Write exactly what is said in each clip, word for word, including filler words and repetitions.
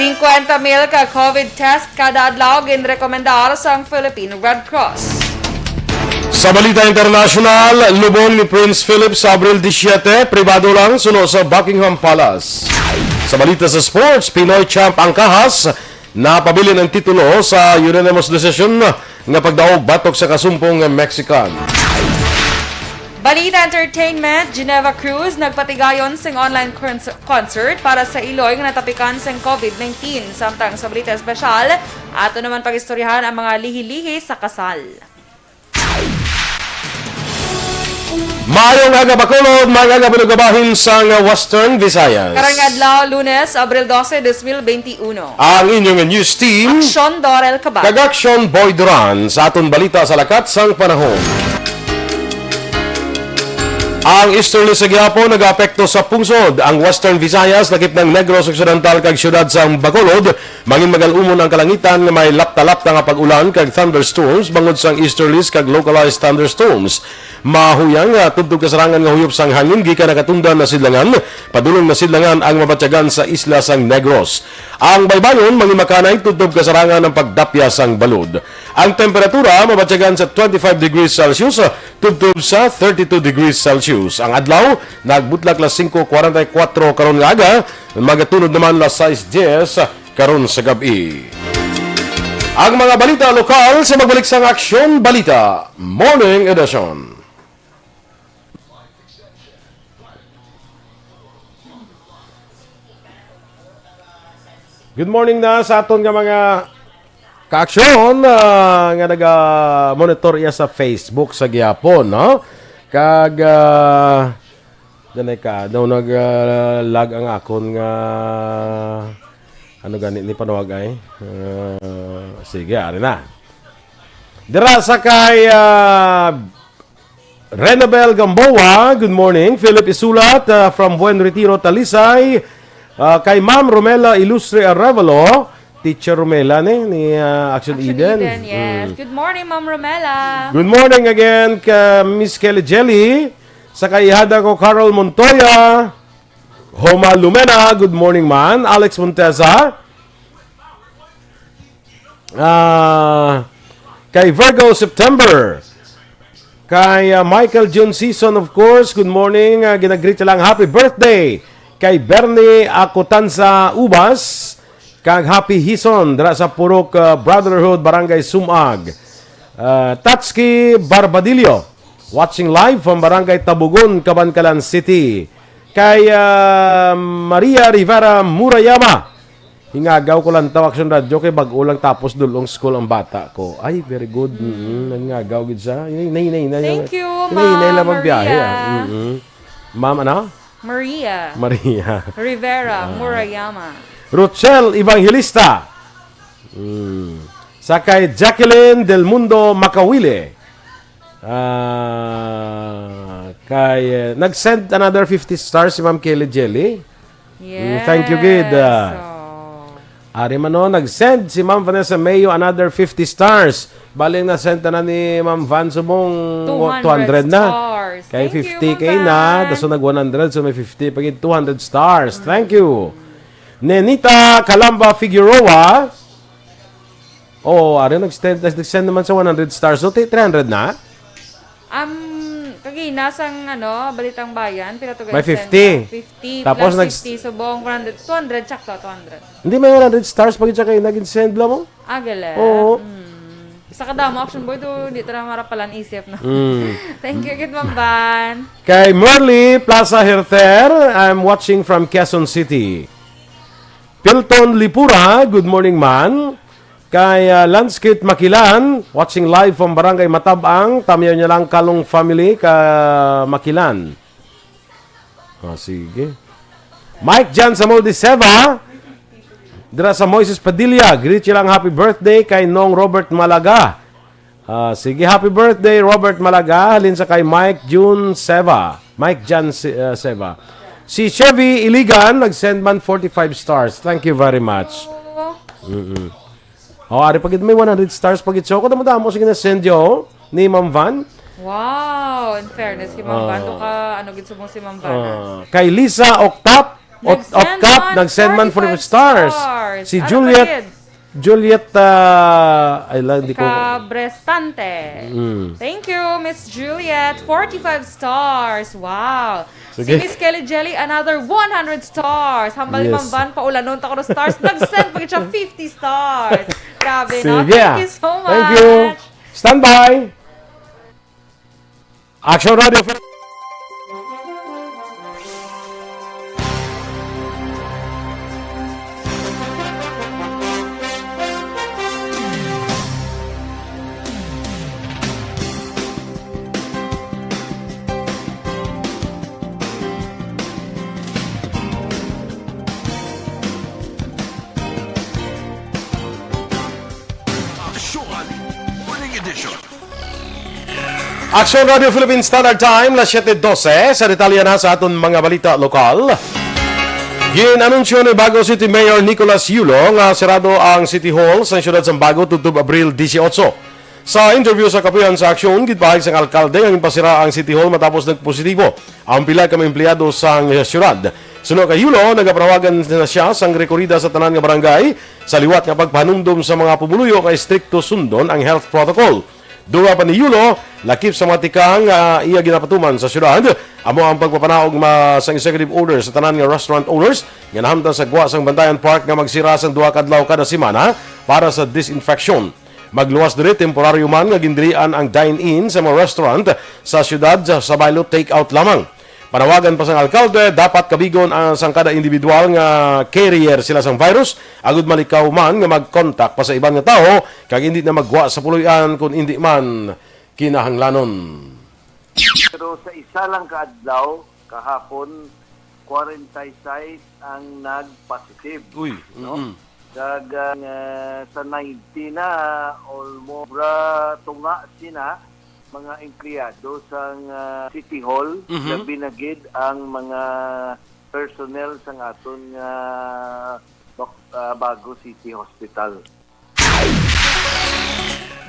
Singkwenta mil ka COVID test kada adlaw ginrekomendar sang Philippine Red Cross. Sa balita internasyonal, lubong ni Prince Philip sa Abril disisiete, pribado lang suno sa Buckingham Palace. Sa balita sa sports, Pinoy champ ang Kahas, napabilin ang titulo sa unanimous decision nga pagdaog batok sa kasumpong nga Mexican. Balita entertainment, Geneva Cruz nagpatigayon sing online cons- concert para sa iloy nga natapikan sang COVID nineteen. Samtang sa balita espesyal, ato naman pag-istoryahan ang mga lihi-lihi sa kasal. Maayong aga, Bacolod, maayong aga, babahin sang Western Visayas. Karong adlaw, Lunes, Abril dose, dos mil benti uno. Ang inyong news team, Aksyon Dorel Cabal. Kag Aksyon Boy Duran sa aton balita sa lakat sang panahon. Ang easterly sa gihapon nagaapekto sa pungsod, ang Western Visayas, lakip ng Negros Occidental kag siyudad sang Bacolod, mangin magal-umon ang kalangitan nga may lapta-lapta nga pag-ulan kag thunderstorms bangod sang easterlies kag localized thunderstorms. Mahuyang nga tubtob kasarangan nga huyop sang hangin gikan nakatundan na sidlangan, padulong na sidlangan ang mabatyagan sa isla sang Negros. Ang baybayon mangimakanay tubtob kasarangan ang pagdapya sang balod. Ang temperatura mabatyagan sa twenty-five degrees Celsius tubtob sa thirty-two degrees Celsius. Ang adlaw nagbutlak las singko kwarenta y kuwatro karon nga aga, magatunod naman las sais dyes karon sa gab-i. Ang mga balita lokal sa magbalik sang Aksyon Balita Morning Edition. Good morning na sa aton nga mga kaaksyon, ah, nga naga-monitor iya sa Facebook sa gihapon, no? Kag, ah, danay ka, daw nag, ah, lag ang akon nga, ano gani ni panawag ay? Ah, sige, ari na. Dira sa kay, ah, Renabel Gamboa, good morning. Philip Isulat, ah, from Buen Retiro, Talisay. Ah, kay Ma'am Romela Ilustre Arevalo, Teacher Romela ni, ni, ah, Action Action Eden. Eden, yes. Mm. Good morning, Ma'am Romela. Good morning again ka Miss Kelly Jelly. Sa kaihada ko, Carol Montoya. Homa Lumena, good morning man. Alex Montesa. Ah, kay Virgo September. Kay, ah, Michael June Season, of course, good morning. Ah, ginagreet siya lang, happy birthday kay Bernie Acutanza Ubas, kag happy hison dira sa Purok, ah, Brotherhood, Barangay Sumag. Ah, Tatski Barbadillo, watching live from Barangay Tabugon, Kabankalan City. Kay, ah, Maria Rivera Murayama, hingagaw ko lang taw Action Radio kay bag-o lang tapos dulong school ang bata ko. Ay, very good. Mm. Mm-mm. Nangagaw gid siya. Nay, nay, nay, nay. Thank you, Nay, nay, Ma'am lang magbiyahe, ah. Maria. Mm-mm. Ma'am, ano? Maria. Maria. Rivera Ah. Murayama. Rochelle Evangelista. Mm. Sa kay Jacqueline Del Mundo Makawili. Ah, kay, eh, nag-send another fifty stars si Ma'am Kelly Jelly. Mm, thank you, gid, ah. Yes. Oh. Ari man, no, nag-send si Ma'am Vanessa Mayo another fifty stars. Bali, na-send na ni Ma'am Van subong two hundred two hundred na. Stars. Kay Thank you, fifty Ma'am kay na, Van. Daso nag one hundred, so may fifty pa gid, two hundred stars. Thank you. Nenita Calamba Figueroa. Oo, ari nag-send, nag-send naman sa one hundred stars. So, ti-, three hundred na? Um, kagina sang, ano, Balitang Bayan, pila to May guys send fifty. na? Fifty Tapos plus nag- fifty, subong one hundred, two hundred, sakto, two hundred. Hindi, may one hundred stars pa gid siya kay nag-send lang mo. Ah, gali? Oo. Mm. Sa kadamo, Action Boy, to, di ta na marapalan isip, no? Mm. Thank you, gid, Ma'am Van. Kay Merly Plaza Herter, I'm watching from Quezon City. Pilton Lipura, good morning, man. Kay, ah, Lanskit Makilan, watching live from Barangay Matabang, Tamyaw niya lang Kalong family ka Makilan. Ah, sige. Mike Jan Samol de Seva, dira sa Moises Padilla, greet siya lang happy birthday kay Nong Robert Malaga. Ah, sige, happy birthday, Robert Malaga. Halin sa kay Mike June Seva. Mike Jan Se-, ah, Seva. Si Chevy Iligan, nag-send man forty-five stars. Thank you very much. Oh. Mm-mm. Oh, ari pa gid may one hundred stars pa gid. So, kadamo-damo, sige na send yo ni Ma'am Van. Wow, in fairness kay Ma'am Van, Ah. to ka, ano gid subong si Ma'am Van, ah. Ah, kay Lisa Octap, Ot-, Nag-send Otcap, man, nag-send man forty-five forty-five stars. stars. Si Ano Juliet, pa gid? Juliet, ah, ay lang, di ko Cabrestante. Mm. Thank you, Miss Juliet. Forty-five stars. Wow. Si Sige. Miss Kelly Jelly, another one hundred stars. Hambal ni Yes. Ma'am Van, paulanon ta ko ng stars. Nag-send pa gid siya fifty stars. Grabe, no? Sige. Thank you so Thank you. much. Standby. Action Radio Philippines. Aksyon Morning Edition. Aksyon Radio Philippine Standard Time, las siete doce. Sa detalye na sa aton mga balita lokal. Gin-anunsyo ni Bago City Mayor Nicolas Yulo nga sirado ang City Hall sa siyudad sang Bago tubtob Abril dieciocho. Sa interview sa Kapihan sa Aksyon, ginpahayag sang alkalde nga ginpasira ang City Hall matapos nagpositibo ang pila ka mga empleyado sang siyudad. Suno kay Yulo, nagapanawagan na siya sang rekorida sa tanan nga barangay sa liwat nga pagpahanumdom sa mga pumuluyo nga istrikto sundon ang health protocol. Dugang pa ni Yulo, lakip sa mga tikang nga iya ginapatuman sa siyudad, amo ang pagpapanaog ma-, sang executive order sa tanan nga restaurant owners nga nahamtang sa gwa sang Bantayan Park nga magsira sang duha ka adlaw kada semana para sa disinfection. Magluwas diri, temporaryo man nga gindilian ang dine-in sa mga restaurant sa siyudad sa, sa baylo take-out lamang. Panawagan pa sang alkalde, dapat kabigon ang sang kada individual nga carrier sila sang virus, agud malikaw man nga mag-contact pa sa iban nga tawo kag indi na maggwa sa puloy-an kon indi man kinahanglanon. Pero sa isa lang ka adlaw, kahapon, forty-six ang nag-positive, Uy, no? Mm-mm. Kag, ah, sa ninety na, almost, ra, tunga sina mga empleyado sang, ah, City Hall, Mhm. labi na gid ang mga personnel sang aton nga Bac-, ah, Bago City Hospital.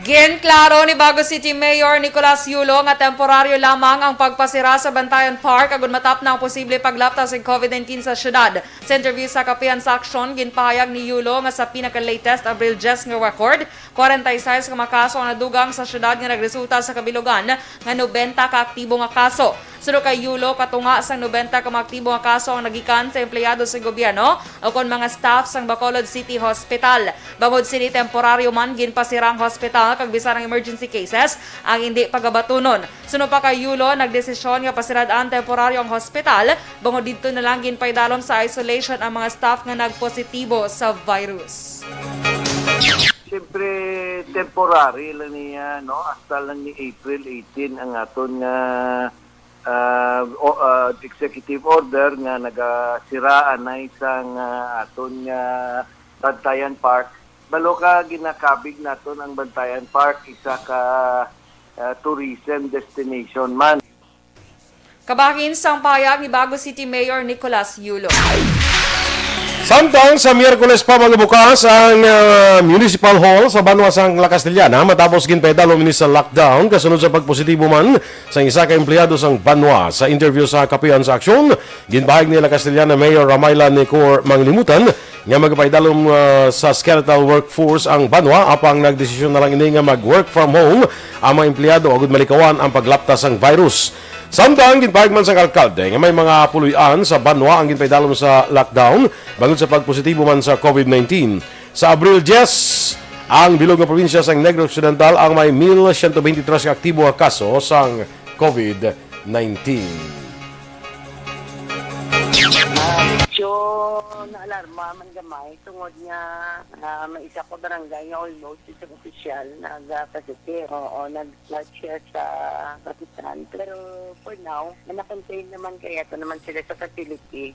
Ginklaro ni Bago City Mayor Nicolas Yulo nga temporaryo lamang ang pagpasira sa Bantayan Park agud matapna ang posible paglapta sa covid nineteen sa syudad. Sa interview sa Kapihan sa Aksyon, ginpahayag ni Yulo nga sa pinaka-latest Abril diyes nga record, kwarenta y seis ka mga kaso ang nadugang sa syudad nga nagresulta sa kabilugan nga nobenta ka aktibo nga kaso. Suno kay Yulo, katunga sang nobenta ka mga aktibo nga kaso ang nagikan sa empleyado sa gobyerno o kon mga staff sang Bacolod City Hospital. Bangod sini, temporaryo man ginpasira ang hospital kag bisan ang emergency cases ang indi pagabatunon. Suno pa kay Yulo, nagdesisyon nga pasirad-an temporaryo ang hospital, bangod didto na lang ginpaidalom sa isolation ang mga staff nga nagpositibo sa virus. Siyempre, temporary lang niya, no? Hasta lang ni April eighteen ang aton nga, ah, o-, ah, executive order nga nagasiraan na isang, ah, aton nga Bantayan Park. Balo ka ginakabig naton ang Bantayan Park, isa ka, ah, tourism destination man. Kabahin sang pahayag ni Bago City Mayor Nicolas Yulo. Samtang sa Miyerkules pa magabukas ang, ah, Municipal Hall sa banwa sang La Castellana matapos ginpaidalom ini sa lockdown kasunod sa pagpositibo man sang isa ka empleyado sang banwa. Sa interview sa Kapihan sa Aksyon, ginpahayag ni La Castellana Mayor Ramayla Nicor Manglimutan nga magapaidalom, ah, sa skeletal workforce ang banwa, apang nagdesisyon na lang ini nga mag-work from home ang mga empleyado agud malikawan ang paglapta sang virus. Samtang ginpahayag man sang alkalde nga may mga puloy-an sa banwa ang ginpaidalom sa lockdown bangod sa pagpositibo man sa covid nineteen. Sa Abril diyes, ang bilog nga probinsya sang Negros Occidental ang may mil siyento beintitres ka aktibo nga kaso sang covid nineteen. Ah, medyo naalarma man gamay tungod nga, ah, may isa ko barangay nga almost isang opisyal nag-positive. Oo, nag-lodge siya sa kapitan. Pero for now, na-contain naman kaya to naman sila sa facility.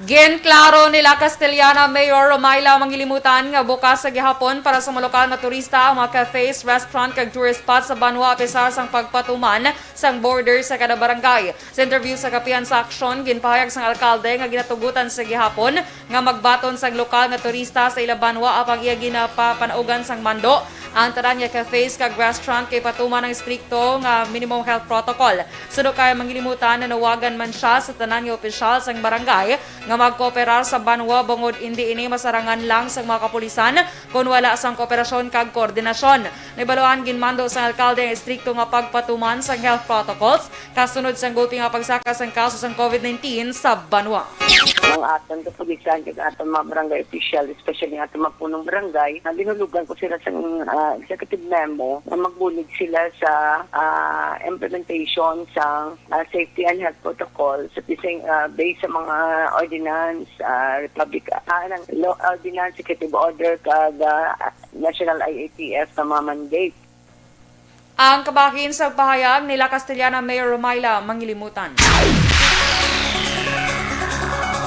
Ginklaro ni La Castellana Mayor Romayla Mangilimutan nga bukas sa gihapon para sa mga lokal nga turista ang mga cafes, restaurant, kag tourist spot sa banwa, apisar sang pagpatuman sang border sa kada barangay. Sa interview sa Kapihan sa Aksyon, ginpahayag sang alkalde nga ginatugutan sa gihapon nga magbaton sang lokal nga turista sa ila banwa apang iya ginapapanaugan sang mando Ang tanan nga cafes kag restaurant kay patuman ang estrikto nga minimum health protocol. Suno kay manghilimutan, nanawagan man siya sa tanan nga opisyal sang barangay nga magkooperar sa banwa, bangod indi ini masarangan lang sang mga kapulisan kon wala sang kooperasyon kag koordinasyon. Nahibaluan, ginmando sang alkalde ang estrikto nga pagpatuman sang health protocols kasunod sang gulpi nga pagsaka sang kaso sang covid nineteen sa banwa. Ang aton kapulisan kag aton mga barangay official, especially ang aton mga punong barangay, na binulugan ko sila sa, ah, executive memo na magbulig sila sa, ah, implementation sa, ah, safety and health protocol sa bising, ah, based sa mga ordinance, ah, republic, ah, ng law, ordinance, executive order, kag, ah, national I A T F na mga mandate. Ang kabahin sa pahayag nila Castellana Mayor Romayla Mangilimutan.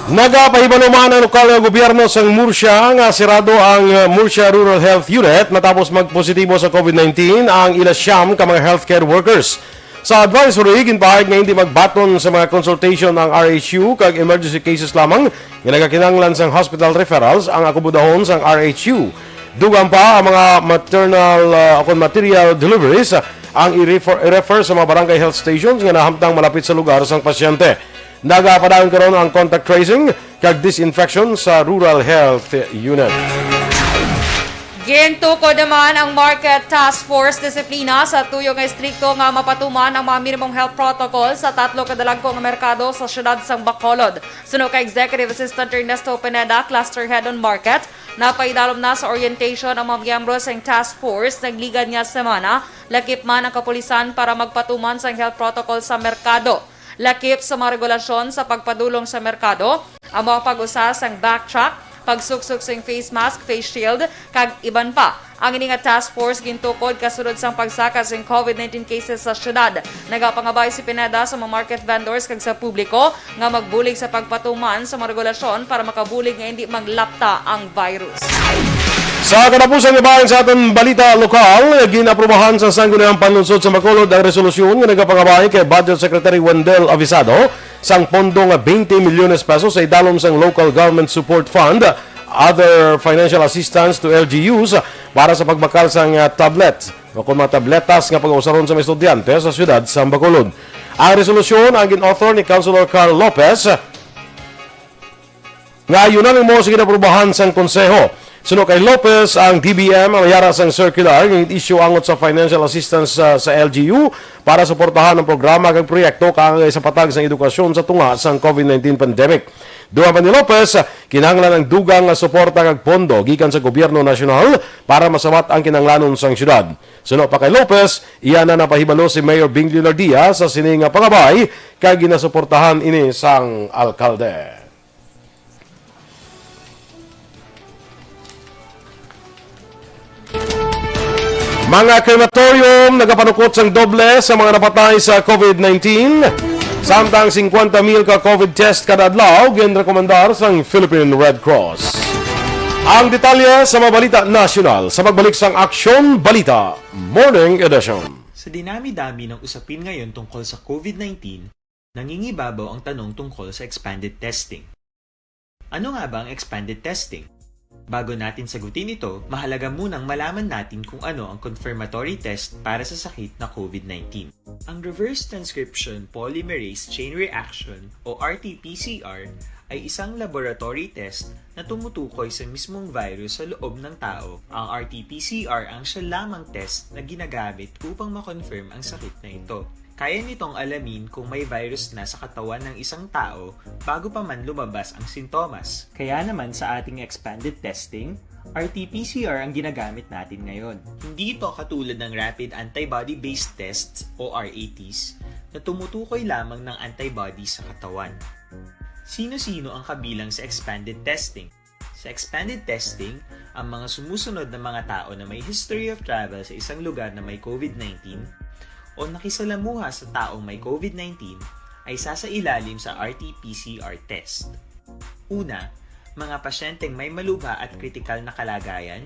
Nagapahibaluman ang lokal nga gobyerno sang Murcia nga sirado ang, uh, Murcia Rural Health Unit matapos magpositibo sa covid nineteen ang ila siyam ka mga healthcare workers. Sa advisory, ginpahayag nga hindi magbaton sa mga consultation ang R H U kag emergency cases lamang nga nagakinahanglan sang hospital referrals ang akomodahon sang R H U. Dugang pa ang mga maternal, uh, o kon material deliveries, uh, ang i-refer, i-refer sa mga barangay health stations nga nahamtang malapit sa lugar sang pasyente. Nagapadayon karon ang contact tracing kag disinfection sa Rural Health Unit. Gintukod naman ang Market Task Force disiplina sa tuyo nga estrikto nga mapatuman ang mga minimum health protocol sa tatlo ka dalagko nga merkado sa siyudad sang Bacolod. Suno kay Executive Assistant Ernesto Pineda, Cluster Head on Market, napaidalom na sa orientation ang mga miyembro sang task force nagligad nga semana, lakip man ang kapulisan para magpatuman sang health protocol sa merkado. Lakip sa mga regulasyon sa pagpadulong sa merkado, ang mga pag-usa sang backtrack, pagsuksok sing face mask, face shield, kag iban pa. Ang ini nga task force gintukod kasunod sang pagsaka sing covid nineteen cases sa syudad. Nagapangabay si Pineda sa mga market vendors kag sa publiko nga magbulig sa pagpatuman sa mga regulasyon para makabulig nga indi maglapta ang virus. Sa katapusang ibahin sa aton balita lokal, ginaprobahan sa Sangguniang Panlungsod sa Bacolod ang resolusyon nga nagapangabay kay Budget Secretary Wendell Avisado sang pondo nga twenty milyones pesos sa idalom sang Local Government Support Fund, other financial assistance to L G Us para sa pagbakal sang, ah, tablet o kon mga tabletas nga pag-usaron sa mga estudyante sa siyudad sa Bacolod. Ang resolusyon ang gin-author ni Councilor Carl Lopez, nga yun ang mo sa ginaprobahan sang Konseho. Suno kay Lopez, ang D B M ang yara sang circular nga issue angot sa financial assistance sa, sa L G U para suportahan ang programa kag proyekto kaangay sa patag sang edukasyon sa tunga sang covid nineteen pandemic. Dugang pa ni Lopez, kinahanglan ang dugang nga suporta kag pondo gikan sa gobyerno nasyonal para masabat ang kinahanglanon sang syudad. Suno pa kay Lopez, iya na napahibalo si Mayor Bing Leonardia sa sini nga pangabay kag ginasuportahan ini sang alkalde. Mga crematorium nagapanukot sang doble sa mga napatay sa covid nineteen, samtang singkwenta mil ka covid test kada adlaw ginrekomendar sang Philippine Red Cross. Ang detalye sa mga balita nasyonal sa pagbalik sang Aksyon Balita Morning Edition. Sa dinami-dami ng usapin ngayon tungkol sa covid nineteen, nangingibabaw ang tanong tungkol sa expanded testing. Ano nga ba ang expanded testing? Bago natin sagutin ito, mahalaga munang malaman natin kung ano ang confirmatory test para sa sakit na covid nineteen. Ang reverse transcription polymerase chain reaction o R T P C R ay isang laboratory test na tumutukoy sa mismong virus sa loob ng tao. Ang R T P C R ang siya lamang test na ginagamit upang ma-confirm ang sakit na ito. Kaya nitong alamin kung may virus na sa katawan ng isang tao bago pa man lumabas ang sintomas. Kaya naman sa ating expanded testing, R T P C R ang ginagamit natin ngayon. Hindi ito katulad ng rapid antibody-based tests o R A Ts na tumutukoy lamang ng antibody sa katawan. Sino-sino ang kabilang sa expanded testing? Sa expanded testing, ang mga sumusunod na mga tao na may history of travel sa isang lugar na may covid nineteen o nakisalamuha sa taong may covid nineteen ay sasailalim sa R T P C R test. Una, mga pasyenteng may malubha at kritikal na kalagayan.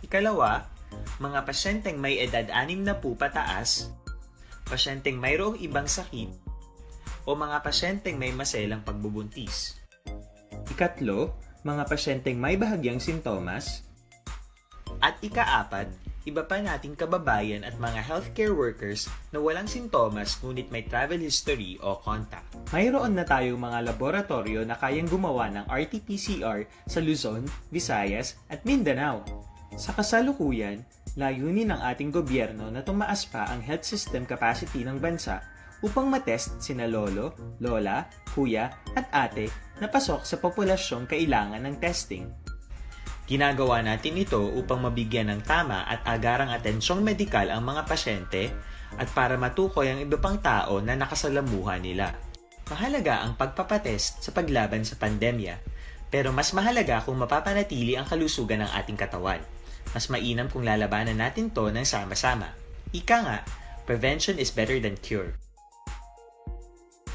Ikalawa, mga pasyenteng may edad anim na po pataas, pasyenteng mayroong ibang sakit, o mga pasyenteng may maselang pagbubuntis. Ikatlo, mga pasyenteng may bahagyang sintomas. At ikaapat, iba pa nating kababayan at mga healthcare workers na walang sintomas ngunit may travel history o contact. Mayroon na tayong mga laboratorio na kayang gumawa ng R T P C R sa Luzon, Visayas, at Mindanao. Sa kasalukuyan, layunin ng ating gobyerno na tumaas pa ang health system capacity ng bansa upang matest sina lolo, lola, kuya, at ate na pasok sa populasyong kailangan ng testing. Ginagawa natin ito upang mabigyan ng tama at agarang atensyong medikal ang mga pasyente at para matukoy ang iba pang tao na nakasalamuha nila. Mahalaga ang pagpapatest sa paglaban sa pandemya, pero mas mahalaga kung mapapanatili ang kalusugan ng ating katawan. Mas mainam kung lalabanan natin 'to ng sama-sama. Ika nga, prevention is better than cure.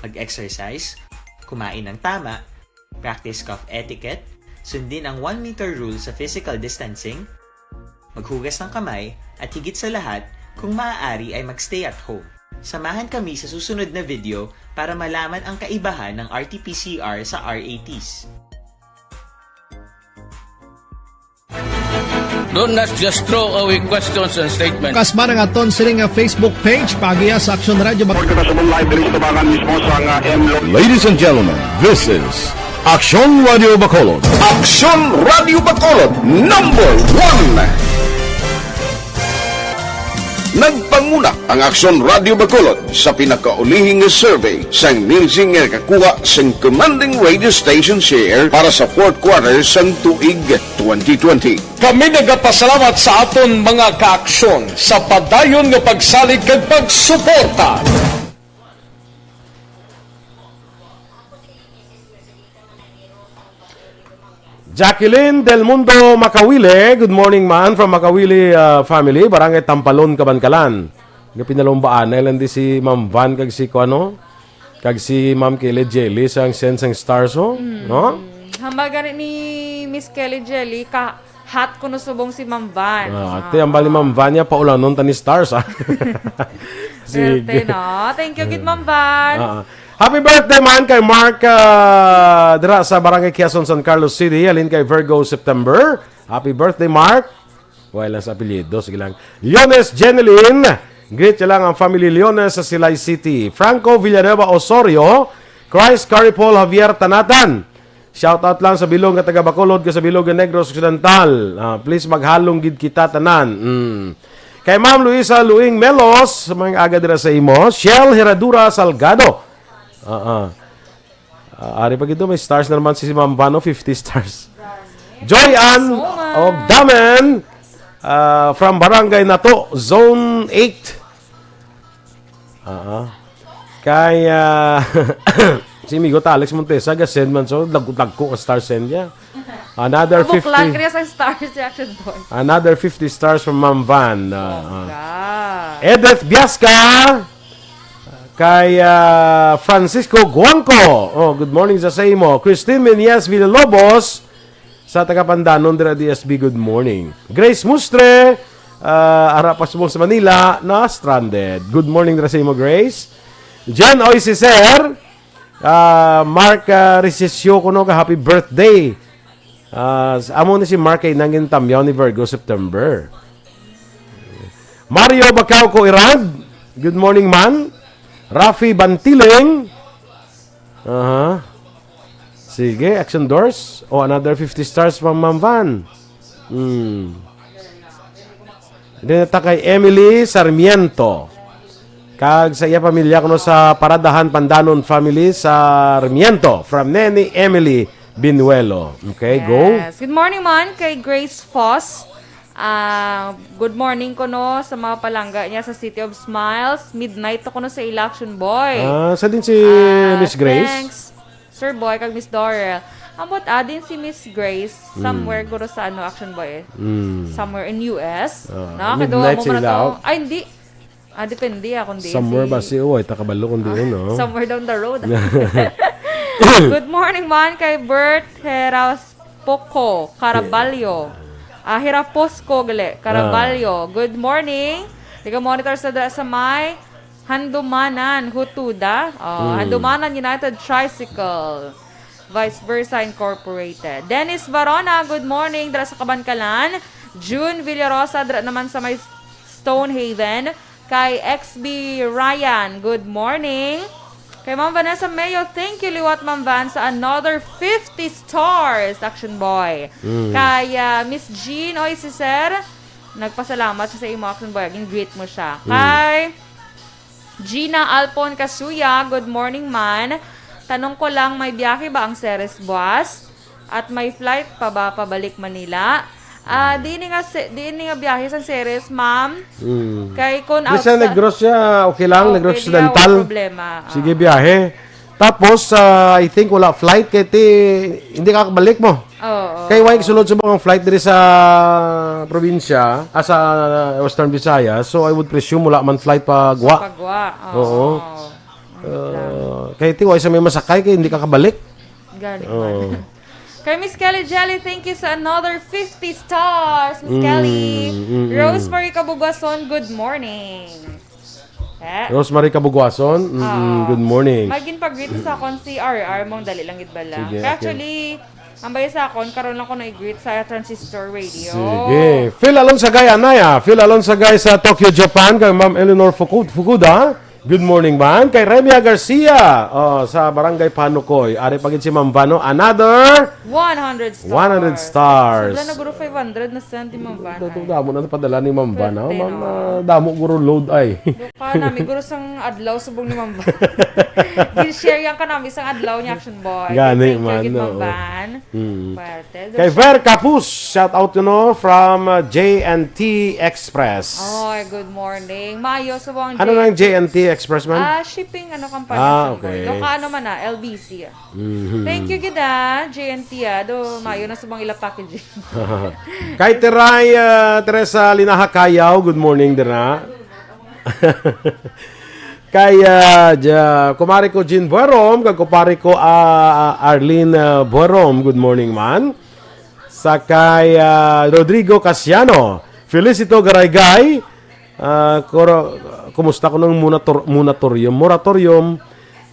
Mag-exercise, kumain ng tama, practice cough etiquette, sundin ang one meter rule sa physical distancing, maghugas ng kamay, at higit sa lahat, kung maaari ay mag-stay at home. Samahan kami sa susunod na video para malaman ang kaibahan ng R T P C R sa R A Ts. Don't not just throw away questions and statements. Kasma nga aton sini nga Facebook page, pagiya sa Aksyon Radio Bacolod. Report ka sa live diri sa tubangan mismo sa nga M Lo- Ladies and gentlemen, this is Aksyon Radio Bacolod. Aksyon Radio Bacolod, number one. Nagpanguna ang Aksyon Radio Bacolod sa pinakaulihing nga survey sang Nielsen nga nakakuha sang commanding radio station share para sa fourth quarter sang tuig twenty twenty. Kami nagapasalamat sa aton mga kaaksyon sa padayon nga pagsalig kag pagsuporta. Jacqueline Del Mundo Makawile, good morning man from Makawili, ah, family, Barangay Tampalon, Kabankalan. Nga pinalumbaanay lang di si Ma'am Van kag si kuano, kag si Ma'am Kelly Jelly sang Sen sang Stars, oh. No? Hambal gani ni Miss Kelly Jelly, ka hot kuno subong si Ma'am Van. Ah, ate, ang bali Ma'am Van niya, paulanon ta ni Stars, ah. Sige. Swerte, no? Thank you, gid, Ma'am Van. Ah, ah. Happy birthday man kay Mark, ah, dira sa Barangay Quezon, San Carlos City. Halin kay Virgo September. Happy birthday, Mark. Wala sa apelyido. Sige lang. Leones Jeneline. Greet niya lang ang family Leones sa Silay City. Franco Villanueva Osorio. Christ Caripol Javier Tanatan. Shout out lang sa bilog nga taga Bacolod kag sa bilog nga Negros Occidental. Ah, please maghalong gid kita tanan. Mm. Kay Ma'am Luisa Luing Melos, mga aga dira sa imo. Shell Heradura Salgado. Ah, ah. Ah, ari pa gid to, may stars na naman si Ma'am Vano, fifty stars. Joy Ann Soma. Og Damen, ah, from Barangay Nato, Zone eight. Ah, ah. Kay, ah, si Migo Alex Montesa, ga-send man, so, dagko-dagko ang star send niya. Another Kabuklag fifty. Kaya sa stars reaction point. Another fifty stars from Ma'am Van. Ah, ah. Edith Biasca, kay, ah, Francisco Guangco. Oh, good morning sa sa imo. Christine Meneses Villalobos, sa taga Pandanon dira D S B, good morning. Grace Mustre, ah, ara pa subong sa Manila, na stranded. Good morning dira sa imo, Grace. Jen Oy Cicer, ah, Mark, ah, Recesio kuno ka happy birthday. Ah, s- amo ni si Mark kay nangin tamyaw ni Virgo September. Mario Bacauco Irad, good morning man. Rafi Bantiling, Aha. Sige, Action Doors. O, another fifty stars from Ma'am Van. Hmm. Then ta kay Emily Sarmiento. Kag sa iya pamilya kuno sa Paradahan Pandanon family Sarmiento. From Neni Emily Binuelo. Okay, go. Yes. Good morning man kay Grace Foss. Ah, good morning kuno sa mga palangga niya sa City of Smiles. Midnight to kuno sa ila, Action Boy. Ah, sa din si Ah, Miss Grace? Thanks, Sir Boy kag Miss Dorel. Ambot adin si Miss Grace somewhere guro sa ano, Action Boy. Mm. Somewhere in U S. Ah, Na, midnight kaduha mo sa man ila. To. Ay, hindi. Ah, depende ah kung di Somewhere si ba si Uy? Takabalo kung di Ah, no? Somewhere down the road. Good morning man kay Bert Heras Poco Caraballo. Ah, Hiraposco gali, Caraballo. Good morning. Taga monitor sa da sa may Handumanan, Hutuda. Oh, Handumanan United Tricycle. Vice Versa Incorporated. Dennis Varona, good morning. Dala sa Kabankalan. June Villarosa, dira naman sa may Stonehaven. Kay X B Ryan, good morning. Kay Ma'am Vanessa Mayo, thank you liwat, Ma'am Van, sa another fifty stars, Action Boy. Mm. Kay ah, Miss Jean, oy, si Sir, nagpasalamat siya sa imo, Action Boy. Gin-greet mo siya. Mm. Kay Gina Alpon Kasuya, good morning, man. Tanong ko lang, may biyahe ba ang Ceres buwas? At may flight pa ba pabalik Manila? Ah, di ni nga se-, di ni nga biyahe sang Ceres, ma'am. Mm. Kay kun Di sa outside Negros siya, okay lang, Okay, Negros di Occidental. Wala problema. Ah. Sige, biyahe. Tapos, ah, I think wala flight, kay ti, hindi ka kabalik mo. Oo. Kay wala sulod sa mga flight diri sa probinsya, ah, sa Western Visayas. So, I would presume wala man flight pa Guwa. Pagwa. Oo. Oo. Wait lang. Ah, kay ti, wala sa may masakay, kay hindi ka kabalik. Gani Oo. man. Kay Miss Kelly Jelly, thank you sa another fifty stars, Miss Mm, Kelly. Mm, mm. Rosemary Kabugason, good morning. Eh? Rosemary Kabugason, mm, Oo. Good morning. May ginpag-greet sa akon si R R mong dali lang gid bala. Sige, Kaya okay. Actually, ang bayo sa akon, karon lang ko na-greet sa Transistor Radio. Sige. Phil Alonsagay, anay, ah. Phil Alonsagay sa Tokyo, Japan. Kay Ma'am Eleanor Fuku-, Fukuda. Good morning, man. Kay Remia Garcia, oh, sa Barangay Panukoy. Ari pa gid si Ma'am Vano. Another One hundred stars. One hundred stars. Sobra na guro five hundred na send ni Ma'am Van, Dato ay. Damo na padala ni Ma'am Van, Pwerte oh. Ma'am, na. Ah, damo guro load ay. Ka nami guro sang adlaw subong ni Ma'am Van. Gin-share yan ka nami sang adlaw ni Action Boy. Gani Thank you man, gid, Ma'am oo. Van. Mm. Pwerte. Kay Ver Capus, shout out, you know, from uh, J and T Express. Oy, good morning. Mayo subong Ano J and T. Nang J and T Express man? Ah, shipping ano company, Ah, Action Boy. Okay. Lokano man na, L B C. Mhm. Thank you gid, ah, J and T, ah. Do, mayo na sa mga ila packaging. Kay Teray, ah, Teresa Linaha Kayaw, good morning, dira. Kay, ah, ja-, kumare ko Jean Buerom, kag kumare ko, ah, Arlene, ah, Buerom, good morning, man. Sa kay, ah, Rodrigo Casiano, Felicito Garaygay, Ah, koro-, kumusta ko ng monator-, monatorium? Moratorium,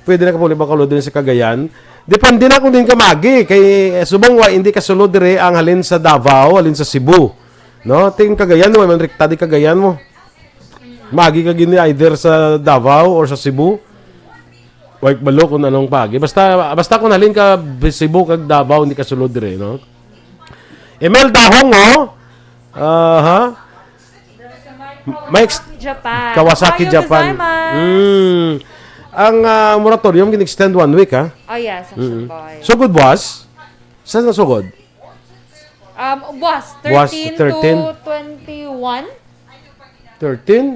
pwede na ka puli ba kaulod din sa Cagayan? Depende na kung din ka magi. Kay, eh, subong wa, hindi ka sulod dire ang halin sa Davao, halin sa Cebu. No? Ting Cagayan, no? May man rikta di Cagayan mo. Magi ka gini either sa Davao or sa Cebu. Wa ko balo kung anong pagi. Basta, basta kung halin ka Cebu kag Davao, hindi ka sulod dire, no? Emel Dahong, oh. Aha. May ex-, Japan. Kawasaki, Ohayo Japan. Gozaimasu. Mm. Ang, ah, moratorium gin-extend one week, ha? Oh, yes, Action Mm-mm. Boy. Sugod buwas? Saan na sugod? Um, buwas, Buwas, thirteen to thirteen? Twenty-one? Thirteen?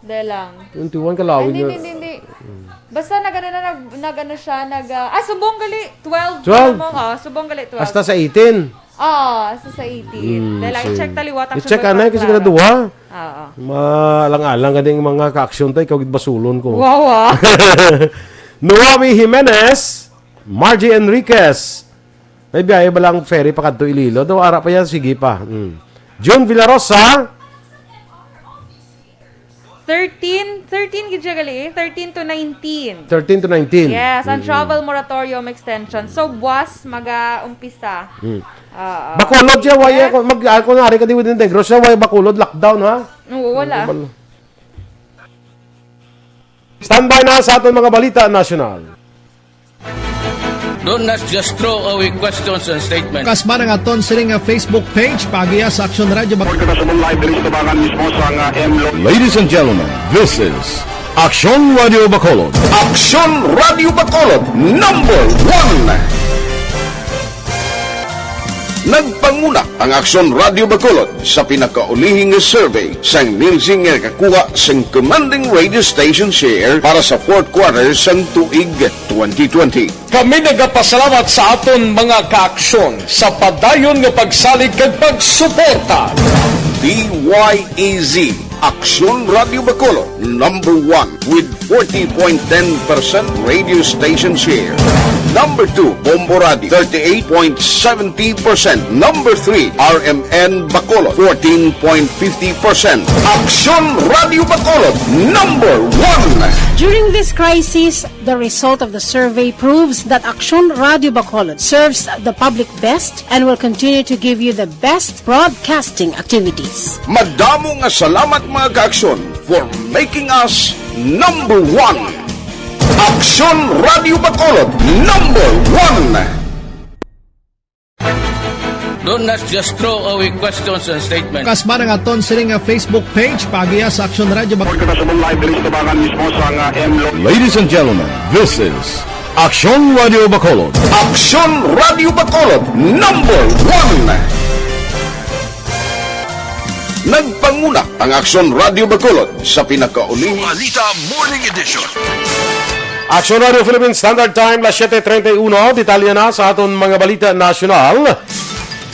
Dahil lang. Twenty-one ka Ay, lawig hindi, na. hindi, hindi, hindi. Basta nag-ano na, nag, nag-ano siya, nag, ah, ah, subong gali, twelve. Twelve? Ano mo, oh, subong gali, twelve. Hasta sa eighteen? Oo, hasta sa eighteen. Hmm, Dahil lang, sige. I-check taliwat ang I-check sugar anay kasi para na duha. Oo. Maalang-alang ka ding mga ka-action tayo, ikaw gid basulon ko. Wow, ah. Noami Jimenez, Margie Enriquez. May biyahe ba lang ferry pa kadto Iloilo? Daw ara pa yan, sige pa. Hmm. June Villarosa, Thirteen, thirteen gid siya gali, eh. Thirteen to nineteen. Thirteen to nineteen. Yes, ang Mm-mm. travel moratorium extension. So, buwas maga-umpisa. Mm. Oo. Bacolod siya, why Yes. ako, mag, ako na, ari ka di within Negros siya, why Bacolod lockdown, ha? Oo, wala. Ano ba? Standby na sa aton mga balita nasyonal. Do not just throw away questions and statements. Kasman ang aton sini nga Facebook page, paagiha sa Aksyon Radyo Bacolod. Pagkakasabong live diri sa tabangan mismo sa nga M Lo- Ladies and gentlemen, this is Aksyon Radio Bacolod. Aksyon Radio Bacolod, number one. Nagpanguna ang Aksyon Radio Bacolod sa pinakaulihi nga survey sang Nielsen nga nakakuha sang commanding radio station share para sa fourth quarter sang tuig twenty twenty. Kami nagapasalamat sa aton mga kaaksyon sa padayon nga pagsalig kag pagsuporta. D Y E Z Aksyon Radio Bacolod, number one with forty point ten percent radio station share. Number two, Bombo Radio, thirty-eight point seventy percent. Number three, R M N Bacolod, fourteen point fifty percent. Aksyon Radio Bacolod, number one. During this crisis, the result of the survey proves that Aksyon Radio Bacolod serves the public best and will continue to give you the best broadcasting activities. Madamo nga salamat, mga ka-Aksyon, for making us number one. Aksyon Radio Bacolod, number one. Don't not just throw away questions and statements. Kasba nga aton sini nga Facebook page, paagiha sa Aksyon Radio Bak- Pagkakasabong live diri sa tabangan mismo sa nga M Lo- Ladies and gentlemen, this is Aksyon Radio Bacolod. Aksyon Radio Bacolod, number one. Nagpanguna ang Aksyon Radio Bacolod sa pinakauling Balita Morning Edition. Aksyon Radio Philippine Standard Time, las siete treinta y uno. Detalye na sa aton mga balita nasyonal.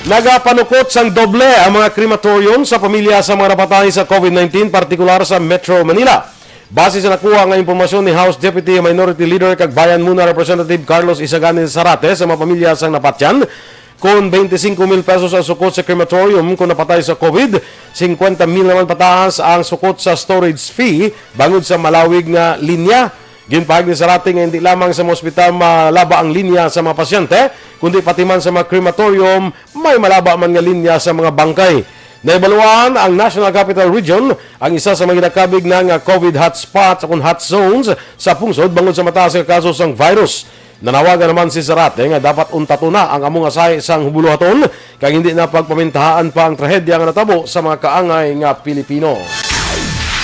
Nagapanukot sang doble ang mga crematorium sa pamilya sa mga napatay sa COVID nineteen, partikular sa Metro Manila. Base sa nakuha nga impormasyon ni House Deputy Minority Leader kag Bayan Muna Representative Carlos Isagani Zarate, sa mga pamilya sang napatyan, kon twenty-five mil pesos ang sukot sa crematorium kon napatay sa COVID, fifty mil naman pataas ang sukot sa storage fee bangod sa malawig nga linya. Ginpahayag ni Zarate nga hindi lamang sa mga ospital malaba ang linya sa mga pasyente, kundi pati man sa mga crematorium may malaba man nga linya sa mga bangkay. Nahibaluan ang National Capital Region ang isa sa mga ginakabig na nga COVID hotspot o kon hot zones sa pungsod bangod sa mataas nga kaso sang virus. Nanawagan naman si Zarate nga dapat untaton na ang amo nga sahi sang buluhaton kag hindi na pagpamintahaan pa ang trahedya nga natabo sa mga kaangay nga Pilipino.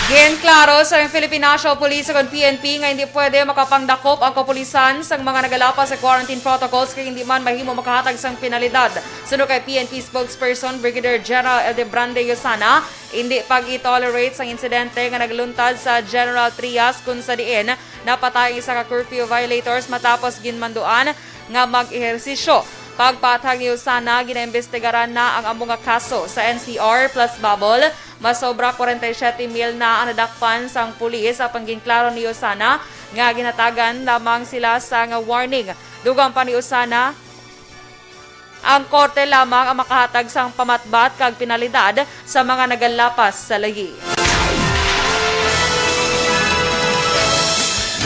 Ginklaro sa Philippine National Police o kon P N P nga hindi pwede makapangdakop ang kapulisan sang mga nagalapas sa quarantine protocols kag hindi man mahimo makahatag sang penalidad. Suno kay P N P spokesperson Brigadier General Ildebrande Yosana, hindi pag-i-tolerate sang insidente nga nagluntad sa General Trias, kun sa diin napatay ang isa ka curfew violators matapos ginmanduan nga mag-ehersisyo. Pagpaathag ni Yosana, ginaimbestigaran na ang amo nga kaso sa N C R plus Babol. Masobra forty-seven mil na ang nadakpan sang pulis, apan ginklaro ni Yosana nga ginhatagan lamang sila sang warning. Dugang pa ni Yosana, ang korte lamang ang makahatag sang pamatbat kag penalidad sa mga nagalapas sa layi.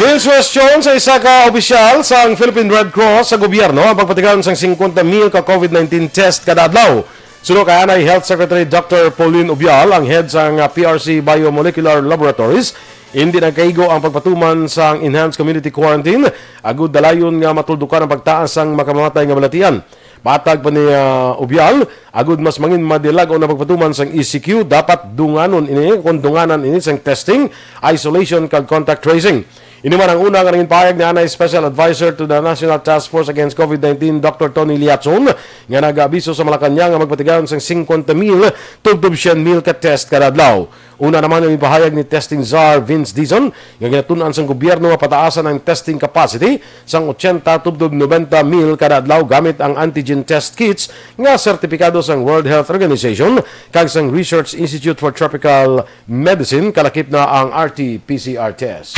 Ginsuwestyon sa isa ka opisyal sang Philippine Red Cross sa gobyerno ang pagpatigayon sang fifty mil ka COVID nineteen test kada adlaw. Suno kay anay Health Secretary Doctor Pauline Ubial, ang head sang, ah, P R C Biomolecular Laboratories, hindi nagkaigo ang pagpatuman sang enhanced community quarantine, agud dalayon nga matuldukan ang pagtaas sang makamamatay nga balatian. Matag pa ni, ah, Ubial, agud mas mangin madilag-on ang pagpatuman sang E C Q, dapat dunganon ini kon dunganan ini sang testing, isolation, kag contact tracing. Ini man ang una nga nangin pahayag ni anay Special Advisor to the National Task Force Against COVID nineteen, Doctor Tony Liatzon, nga nag-abiso sa Malacañang nga magpatigayon sang fifty mil tubtob cien mil ka test kada adlaw. Una naman ang ipahayag ni Testing Czar Vince Dizon nga ginatun-an sang gobyerno nga pataasan ang testing capacity sang ochenta tubtob nobenta mil kada adlaw gamit ang antigen test kits nga sertipikado sang World Health Organization kag sang Research Institute for Tropical Medicine, kalakip na ang R T P C R test.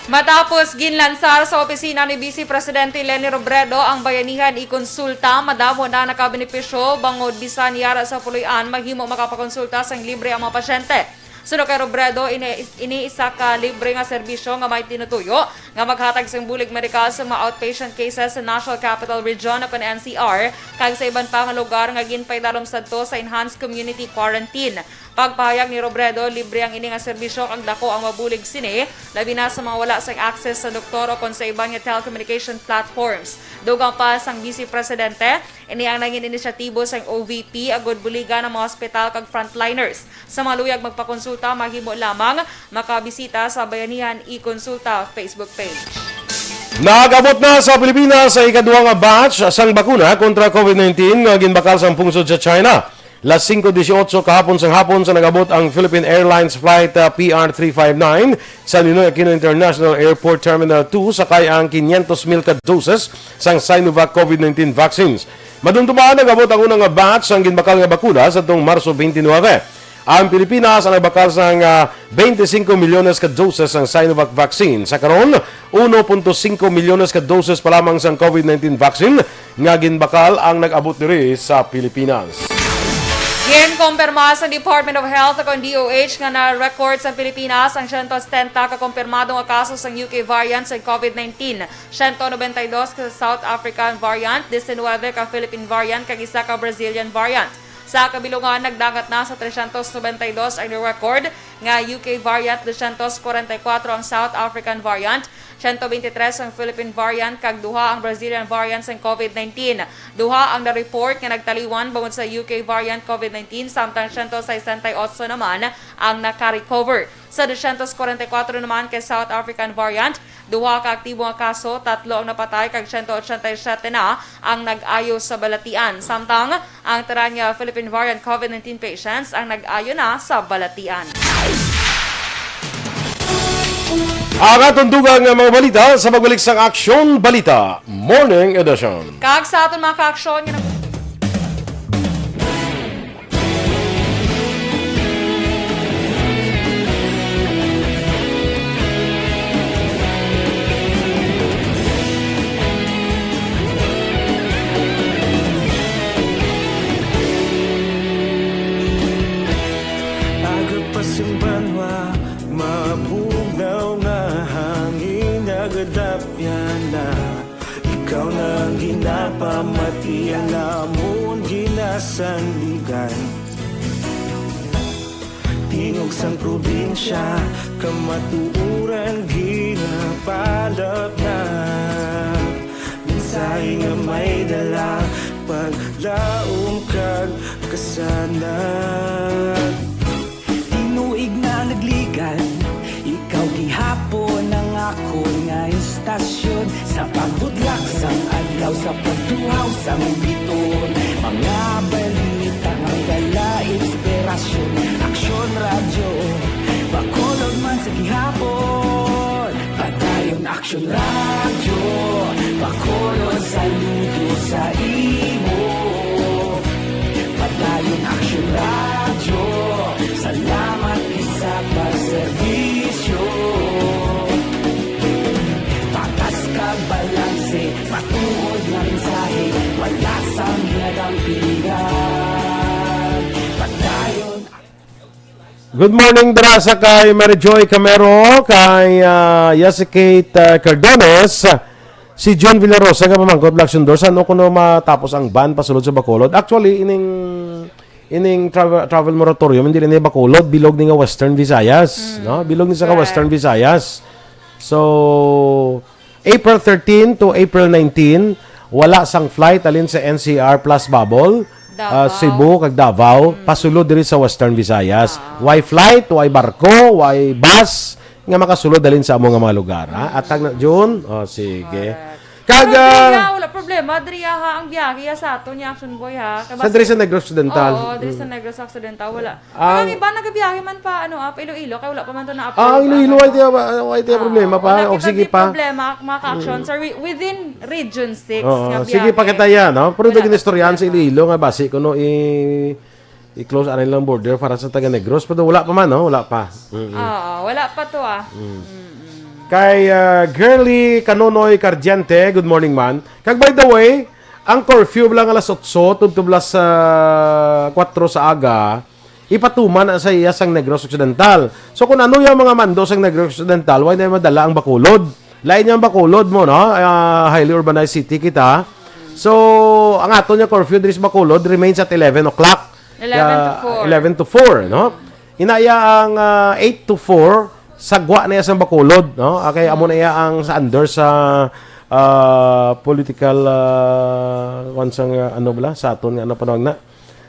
Matapos ginlansar sa opisina ni Vice Presidente Leni Robredo ang Bayanihan e-Consulta, madamo na nakabenepisyo bangod bisan yara sa puloy-an mahimo makapakonsulta sang libre ang mga pasyente. Suno kay Robredo, ini, ini isa ka libre nga serbisyo nga may tinutuyo nga maghatag sang bulig medikal sa mga outpatient cases sa National Capital Region o kon N C R, kag sa iban pa nga lugar nga ginpaidalom sadto sa enhanced community quarantine. Pagpahayag ni Robredo, libre ang ini nga serbisyo kag dako ang mabulig sini, labi na sa mga wala sang access sa doktor o kon sa iban nga telecommunication platforms. Dugang pa sang Vice Presidente, ini ang nangin inisyatibo sang O V P agud buligan ang mga hospital kag frontliners. Sa mga luyag magpakonsulta, mahimo lamang makabisita sa Bayanihan e-Consulta Facebook page. Nag-abot na sa Pilipinas sa ikaduha nga batch sang bakuna kontra COVID nineteen nga ginbakal sang pungsod sa China. Las singko dieciocho kahapon sang hapon sa nag-abot ang Philippine Airlines Flight, ah, P R three five nine sa Ninoy Aquino International Airport Terminal two, sakay ang quinientos mil ka doses sang Sinovac COVID nineteen vaccines. Madumduman, nag-abot ang una nga batch sang ginbakal nga bakuna sadtong Marso twenty-nine. Ang Pilipinas ang nagbakal sang, ah, twenty-cinco milyones ka doses sang Sinovac vaccine. Sa karon, uno punto singko milyones ka doses pa lamang sang COVID nineteen vaccine nga ginbakal ang nag-abot diri sa Pilipinas. Ginkumpirma sang Department of Health o kon D O H nga na-record sa Pilipinas ang siyento setenta ka kumpirmado nga kaso sang U K variant sa COVID nineteen, siyento nobenta y dos ka South African variant, diecinuebe ka Philippine variant, kag isa ka Brazilian variant. Sa kabilongan, nagdangat na sa trescientos noventa y dos ang record nga U K variant, doscientos kwarenta y kuwatro ang South African variant, siyento beintitres ang Philippine variant, kag duha ang Brazilian variant sang COVID nineteen. Duha ang na-report nga nagtaliwan bangod sa U K variant COVID nineteen, samtang siyento sesenta y otso naman ang naka-recover. Sa doscientos kwarenta y kuwatro naman kay South African variant, duha ka aktibo nga kaso, tatlo ang napatay, kag siyento otsenta y siyete na ang nag-ayo sa balatian. Samtang ang tanan nga Philippine variant COVID nineteen patients ang nag-ayo na sa balatian. Ang aton dugang nga mga balita sa pagbalik sang Aksyon Balita Morning Edition. Kag sa aton mga kaaksyon nga nag- Aga pa sing banwa, mabugnaw nga hangin, nagadapyan na. Ikaw na ang ginapamati, ang amon ginasandigan. Tingog sang probinsya, kamatuoran ginapalapnag. Mensahe nga may dala, paglaom kag kasanag. Tinuig na nagligan, ikaw gihapon ang akon nga istasyon. Sa pagbudlak sang adlaw, sa pagduhaw sang biton, mga balita nga dala inspirasyon. Aksyon Radyo, Bacolod man sa gihapon. Padayon Aksyon Radyo, Bacolod, saludo sa imo. Padayon Aksyon Radyo, salamat gid sa pagserbisyo. Patas kag balanse, matuod nga mensahe, wala sang ginadampingan. Padayon. Good morning dira sa kay Mary Joy Camero, kay, ah, Yasi Kate, ah, Cardones, si John Villarosa nga pamangkot, Black Sundor, san-o kuno matapos ang ban pasulod sa Bacolod? Actually, ining, ining travel, travel moratorium, hindi ni Bacolod, bilog ni nga Western Visayas, Mm, no? Bilog ni sa nga correct. Western Visayas. So, April thirteen to April nineteen, wala sang flight halin sa N C R plus bubble, Davao. ah, Cebu kag Davao, Mm. pasulod diri sa Western Visayas. Ah. Way flight, way barko, way bus nga makasulod halin sa amo nga mga lugar, ha? Atag na, June? Oh, sige. Correct. Kag, Pero diri, ah, ha, wala problema. Diri, ha, ang biyahe, ha, sa aton ni Action Boy, ha? Kay sa basi diri sa Negros Occidental. Oo, diri sa Mm. Negros Occidental, wala. Ang Ang iba nagabiyahe man pa, ano, ah, pa Iloilo, kay wala pa man to na-approve, Ah, ang Iloilo, ano. ay, tiya, ay, tiya Ah, problema pa. wala O, kita sige di pa. problema, mga ka-action. Mm. Sir, wi-, within Region six Oo, nga sige biyahe. pa kita yan, no? Pero Wala dagin pa istoryahan sa problema. Iloilo nga basi kuno i-, i-close anay lang border para sa taga Negros, pero wala pa man, no? Wala pa. Mm-mm. Oo, wala pa to, ah. Mm. Mm-mm. Kay, ah, Girly Canonoy Cardiente, good morning, man. Kag by the way, ang curfew lang alas otso, tubtob alas, ah, kwatro sa aga, ipatuman na sa iya sang Negros Occidental. So, kung ano yung mga mando sang Negros Occidental, why na madala ang Bacolod? Lain yung Bacolod mo, no? Ah, highly urbanized city kita. So, ang aton nga curfew diri sa Bacolod remains at eleven o'clock. Eleven to Ah, four. eleven to four, no? Inaya ang, ah, eight to four, sagwa na iya sang Bacolod, no? Ah, kay amo na iya ang sa under sa, ah, political, ah, kwan sang, ah, ano bala, sa aton nga, ano, panawag na?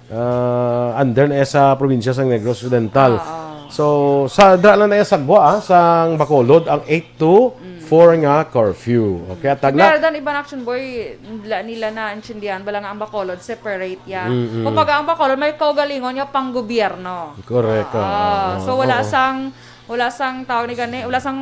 Ah, under na iya sa probinsya sang Negros Occidental. Oo. So, sa dra lang na iya sagwa, ah, sang Bacolod, ang eight to four nga curfew. Okay, at tagna- Pero dan iban, Action Boy, nila, nila na intindihan, bala nga ang Bacolod separate ya. Mm-mm. Kumbaga, ang Bacolod may kaugalingon nga panggobyerno. Correct, Oo. oo, So, wala oo. sang, wala sang tawag ni gani, wala sang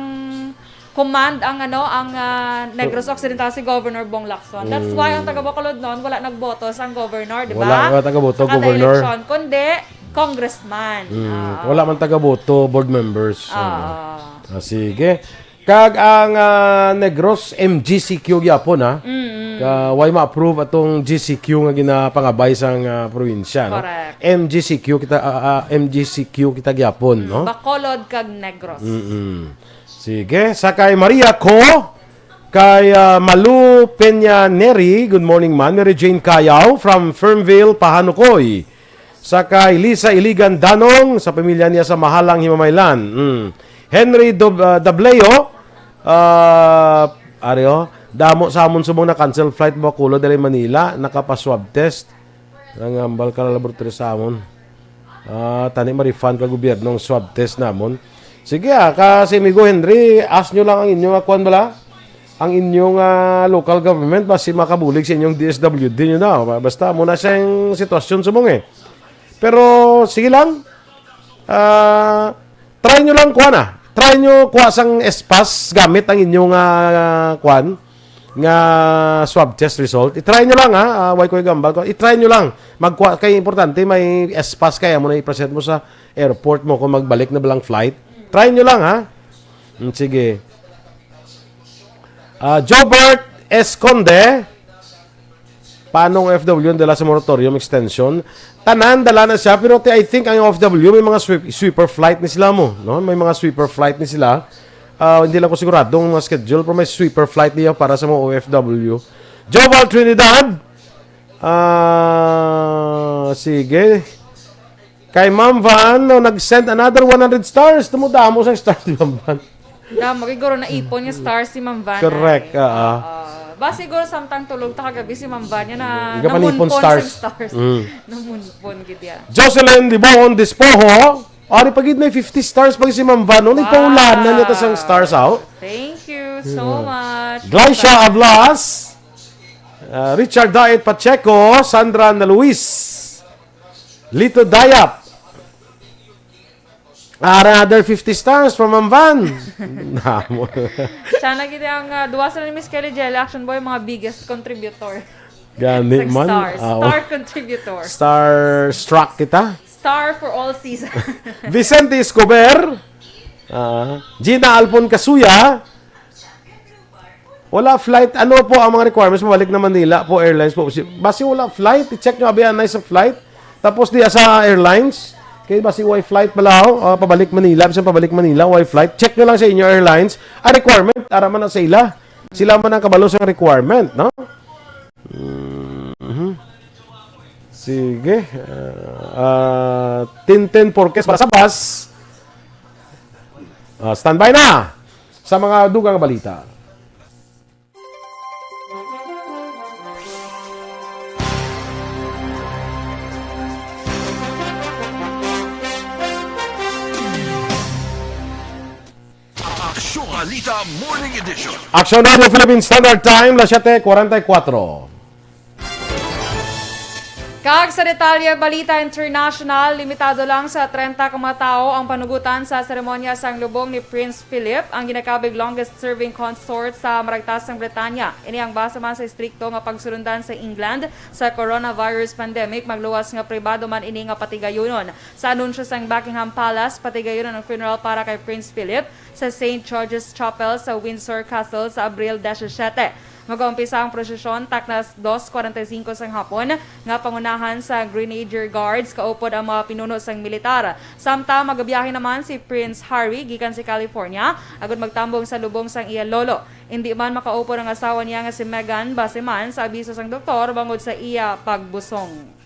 command ang, ano, ang, ah, Negros Occidental si Governor Bong Lacson. That's Mm. why ang taga Bacolod noon wala nagboto sang governor, di ba? Wala, wala taga-boto, Sa kada governor. eleksyon. Kundi, congressman. Mm, Ah. Wala man taga-boto, board members. Ah. Ah, sige. Kag ang ah, Negros, M G C Q gyapon, ha? Mm-mm. Ka, way ma-approve atong G C Q nga ginapangabay sang ah, probinsya, no? Correct. M G C Q kita, ah, ah, M G C Q kita gyapon, no? Bacolod kag Negros. Mm-mm. Sige, sa kay Maria Co, kay ah, Malu Peña Neri, good morning man. Mary Jane Cayaw from Fernville, Pahanukoy. Sa kay Lisa Iligan Danong, sa pamilya niya sa Mahalang Himamaylan. Mm. Henry Dob- ah, Dableo, ah, ari, oh, damo sa amon subong na cancel flight Bacolod diri Manila, nakapa-swab test. Nangambal ka laboratory sa amon. Ah, tani ma-refund ka gobyerno ang swab test namon. Sige ah, ka si Amigo Henry, ask nyo lang ang inyong ah, kuwan bala? Ang inyong ah, local government basi makabulig sa inyong D S W D nyo na. Basta mo na siyang sitwasyon subong eh. Pero sige lang. Ah, try nyo lang kuha na. Try nyo kuha sang S-Pass gamit ang inyong ah, kuwan nga swab test result. I-try nyo lang ha. Ah, why ko igambal ko? I-try nyo lang. Magkuha kay importante may S-Pass kaya mo na i-present mo sa airport mo kung magbalik na balang flight. Try nyo lang ha. Mm, sige. Ah, Jobert Esconde, paano ang O F W ang dala sa moratorium extension? Tanan dala na siya, pero ti- I think ang O F W may mga sweep- sweeper flight ni sila mo, no? May mga sweeper flight ni sila. Ah, hindi lang ko sigurado ang mga schedule, pero may sweeper flight niya para sa mga O F W. Joval Trinidad, ah, sige. Kay Ma'am Van, no, nag-send another one hundred stars. Tumudamo sa stars ni Ma'am Van. Damo, siguro naipon nga stars si Ma'am Van. Correct, Ay. ah, ah. Ah, ba siguro samtang tulog ta kagabi si Ma'am Van niya na Ikaw panipon namunpon stars. Sang stars. Mm. Namunpon gid ya. Jocelyn Dibon Dispoho, ari pa gid may fifty stars pag si Ma'am Van. Ano ipaulanan niya ta sang stars out? Thank you so much. Glycia Ablas, ah, Richard Daet Pacheco, Sandra na Luis, Lito Dayap. Another fifty stars from Ma'am Van. Damo. Siya na gid ang ah, duwa sa ni Miss Kelly Jelly Action Boy, mga biggest contributor. Gani Sa man. stars. Ah, Star contributor. Starstruck kita. Star for all season. Vicente Escobar. Ah, Gina Alpon Casuya. Wala flight. Ano po ang mga requirements? Mabalik na Manila po, airlines po. Si- Basi wala flight. I-check nyo abi anay sa flight. Tapos di sa airlines. Kay basi way flight pala ako. Ah, pabalik Manila. Bisan pabalik Manila, way flight. Check nyo lang sa inyo airlines. Ang requirement, ara man na sa ila. Sila man ang kabalo sa requirement, no? Mhm. Sige. Ah, ah, Tintin Porques para sa bus. Ah, standby na sa mga dugang balita. Aksyon Balita Morning Edition. Aksyon Radio Philippine Standard Time, las siete cuarenta y cuatro. Kag sa detalye, balita international, limitado lang sa treinta ka mga tawo ang panugutan sa seremonya sang lubong ni Prince Philip, ang ginakabig longest-serving consort sa Maragtasang Britanya. Ini ang base man sa estrikto nga pagsulundan sa England sa coronavirus pandemic. Magluwas nga pribado man ini nga patigayunon. Sa anunsyo sang Buckingham Palace, patigayunon ang funeral para kay Prince Philip sa Saint George's Chapel sa Windsor Castle sa Abril disisiete. Mag-uumpisa ang prosesyon takna dos cuarenta y cinco sang hapon nga pangunahan sa Grenadier Guards kaupod ang mga pinuno sang militar. Samtang magabiyahe naman si Prince Harry gikan sa California agud magtambong sa lubong sang iya lolo. Indi man makaupod ang asawa niya nga si Meghan base man sa abiso sang doktor bangod sa iya pagbusong.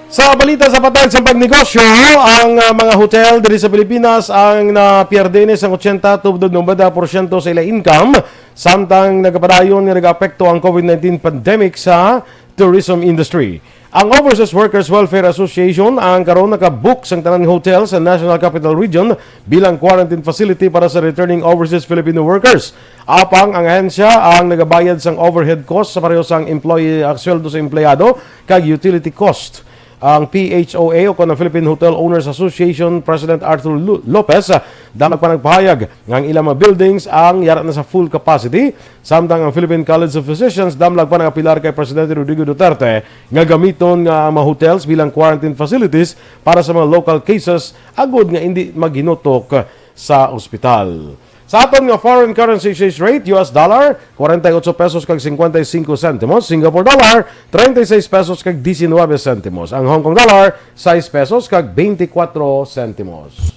Sa balita sa patag sa pagnegosyo, ang ah, mga hotel diri sa Pilipinas ang napierde ni sang ochenta tubod noventa porsyento sa ila income, samtang nagapadayon nga nagaapekto ang COVID nineteen pandemic sa tourism industry. Ang Overseas Workers Welfare Association ang karon nakabook sang tanan hotel sa National Capital Region bilang quarantine facility para sa returning overseas Filipino workers. Apang ang ahensya ang nagabayad sang overhead cost sa pareho sang employee, ah, sweldo sa empleyado kag utility cost. Ang P H O A o kon ang Philippine Hotel Owners Association President Arthur Lu-, Lopez, ah, damag pa nagpahayag nga ang ilang mga buildings ang yara na sa full capacity, samtang ang Philippine College of Physicians damlag pa nagapilar kay Presidente Rodrigo Duterte nga gamiton nga ang mga hotels bilang quarantine facilities para sa mga local cases agud nga hindi maghinutok sa ospital. Sa aton nga foreign currency exchange rate, U S dollar, forty-eight pesos kag fifty-five centimos, Singapore dollar, thirty-six pesos kag nineteen centimos. Ang Hong Kong dollar, six pesos kag twenty-four centimos.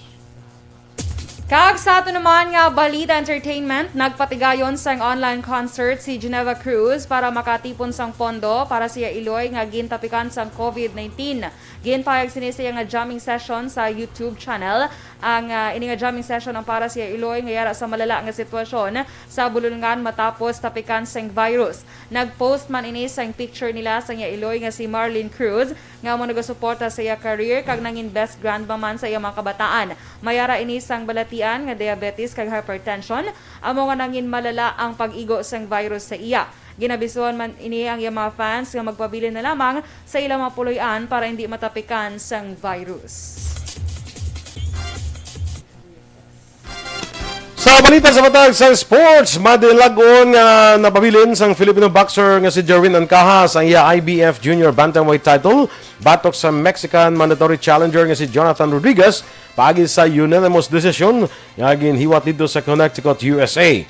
Kag sa ato naman nga balita entertainment, nagpatigayon sang online concert si Geneva Cruz para makatipon sang pondo para sa iya iloy nga gintapikan sang covid nineteen. Ginpahayag sini sa iya nga jamming session sa YouTube channel. Ang, ah, ini nga jamming session ang para sa iya iloy nga yara sa malala nga sitwasyon sa bulungan matapos tapikan sang virus. Nag-post man ini sang picture nila sang iya iloy nga si Marlene Cruz, nga amo nagasuporta sa iya career kag nangin best grandma man sa iya mga kabataan. May ara ini sang balatian nga diabetes kag hypertension, amo nga nangin malala ang pag-igo sang virus sa iya. Ginabisuhan man ini ang iya mga fans nga magpabilin na lamang sa ilang mga puloy-an para hindi matapikan sang virus. Sa balita sa matag sa sports, madilagwon nga napabilin sang Filipino boxer nga si Jerwin Ancajas ang iya I B F Junior Bantamweight title batok sa Mexican mandatory challenger nga si Jonathan Rodriguez paagi sa unanimous decision nga ginhiwat didto sa Connecticut, U S A.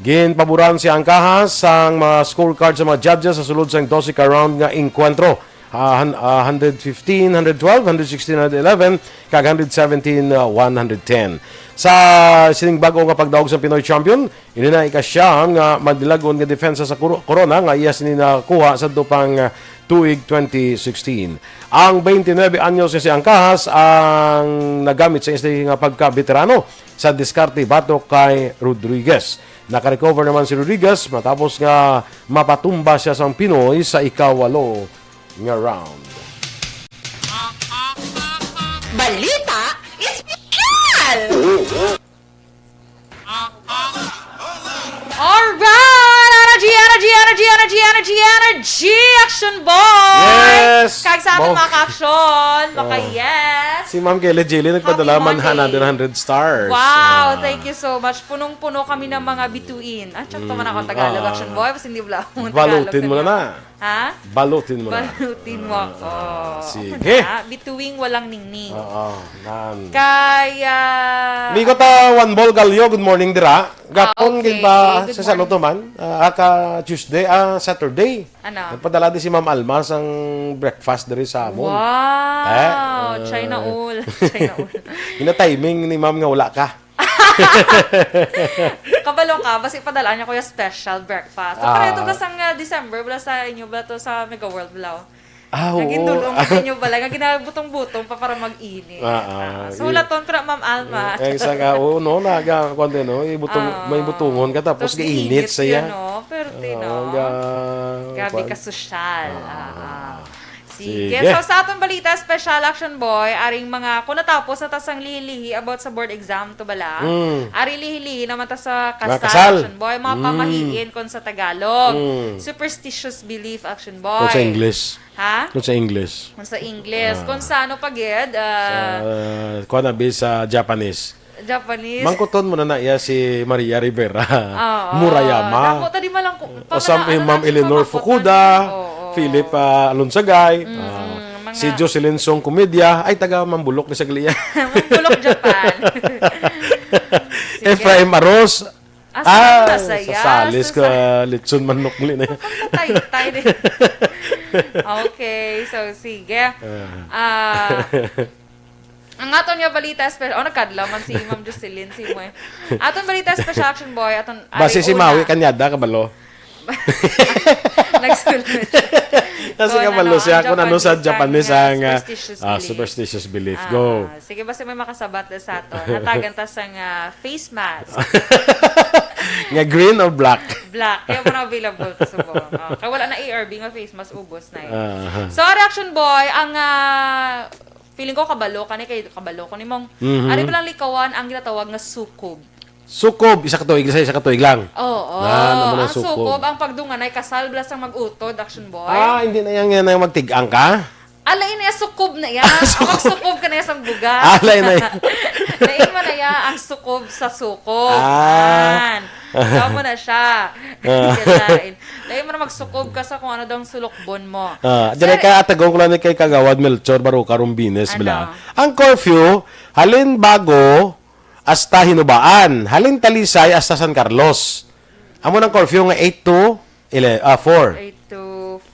Ginpaboran si Ancajas sang mga scorecard sa mga judges sa sulod sang dose ka round nga engkwentro. Ah, han-, ah, hundred fifteen, hundred twelve, hundred sixteen, hundred eleven, kag hundred seventeen, ah, one hundred ten. Sa sining bag-o nga pagdaog sa Pinoy champion, ini na ikasiyam nga madilagwon nga depensa sa kuro-, korona nga iya sini nakuha sa dupang, ah, tuig twenty sixteen. Ang twenty-nine anyos nga si Ancajas ang nagamit sa isa nga pagka-veterano sa diskarte batok kay Rodriguez. Nakarecover naman si Rodriguez matapos nga mapatumba siya sang Pinoy sa ikawalo nga round. Balita Espesyal! Alright! Energy, energy, energy, energy, energy, energy, Action Boy! Yes! Kag sa ating Mo- mga ka-action, maka-yes. Si Ma'am Kelly Jilly nagpadala man hundred stars. Wow, ah, thank you so much. Punong-puno kami ng mga bituin. Ah, tsakto man ako ang Tagalog, ah, Action Boy. Basta hindi wala akong Tagalog. Balutin mo na na. Ha? Balutin mo na. Balutin mo ako. Ah, sige. Ako na, bituing walang ningning. Oo, nan. Kaya, Migo ta, Juan Bol Gallo, good morning dira. Ah, gapon, okay. Gid ba, good morning. Sa San Otto man? Ah, aka Tuesday, ah, Saturday. Ano? Nagpadala di si Ma'am Alma sang breakfast diri sa amon. Wow! Eh, China ah, all. China all. Gina-timing ni Ma'am nga wala ka. Kabalo ka, basi padala niya ko yung special breakfast. O, ah, pero ito ba sang, ah, December, wala sa inyo ba to sa Mega World, wala? Ah, oo. Naging dulong sa inyo bala, nga ginabutong-butong pa para mag-init. Ah, ah, ah, so, eh, hulaton ko na, Ma'am Alma. Eh, sa nga, oo, no, naga, kuwan din, no, ibutong, ah, may butungon ka, tapos tapos gainit giinit siya, yun, no? Pero, ah, tino, ga-, grabe kuwan. Ka sosyal. Ah, ah, ah. Sige. Sige. So, sa atong balita, special Action Boy, aring mga, kung natapos na ta sang lihi-lihi about sa board exam, to bala, mm, ari lihi-lihi naman ta sa kasal, kasal. Action Boy, mga, mm, pamahiin kung sa Tagalog. Mm. Superstitious belief, Action Boy. Kung sa English. Ha? Kung sa English. Kung sa English. Ah. Kung sa ano pa gid, ah, sa, kuwan na, bi, sa Japanese. Japanese. Mangkuton mo na na iya si Maria Rivera. Oo. Murayama. Damo ta di malang ku-, o sa, pamana-, ano Ma'am na siya, Eleanor Fukuda, oo, oo. Philip, ah, Alonsagay, mm, ah, mga si Jocelyn Song Comedia, ay, taga Mambulok ni sagli iya. Mambulok, Japan. Sige. Ephraim Aros, asa, ah, na sa, sa iya? Salis sa ka sa litson manok ni na. Patay, patay din. Okay, so sige. Ah. Ah, ang aton nga balita special, oh, nagkadlaw man si Ma'am Jocelyn, si mo eh. Aton balita special, Action Boy, aton, basi ari si una. Maui Cañada, kabalo. Nagsulod siya. Kasi kung kabalo ano, siya, ang kung ano sa Japanese, Japanese ang, ah, superstitious, ah, belief. Superstitious belief. Ah, go. Ah, sige, basta may makasabat na sa ato. Hatagan ta sang, ah, face mask. Nga green or black? Black. Kaya mo na available to subong. Oh, kaya wala na A R B nga face mask, ubos na eh. Aha. So, Action Boy, ang, ah, feeling ko kabalo ka ni, kay kabalo ko ni mong, mhm, ari palang likawan ang ginatawag nga sukob. Sukob, isa ka tuig, isa, isa ka tuig lang. Oo. Na, naman ang sukob. Ang sukob, ang pagdunganay, kasal, bala sang mag-utod, Action Boy. Ah, hindi na yan, yan ang magtigang ka? Alain na iya, sukob na iya. Ang sukob. Ang sukob ka na iya sang bugas. Ah, lain na iya. Lain man na iya ang sukob sa sukob. Ah. Man. Amo na siya. Ah. Lain. Lain mo na magsukob ka sa kung ano daw ang sulukbon mo. Ah, Sir, dire ka, atagong ko lang ni kay Kagawad Melchor Baruca Rumbines, Ano? bala. Ang curfew, halin Bago hasta Hinubaan, halin Talisay hasta San Carlos. Amo nang curfew nga eight to ele-, ah, four. Eight to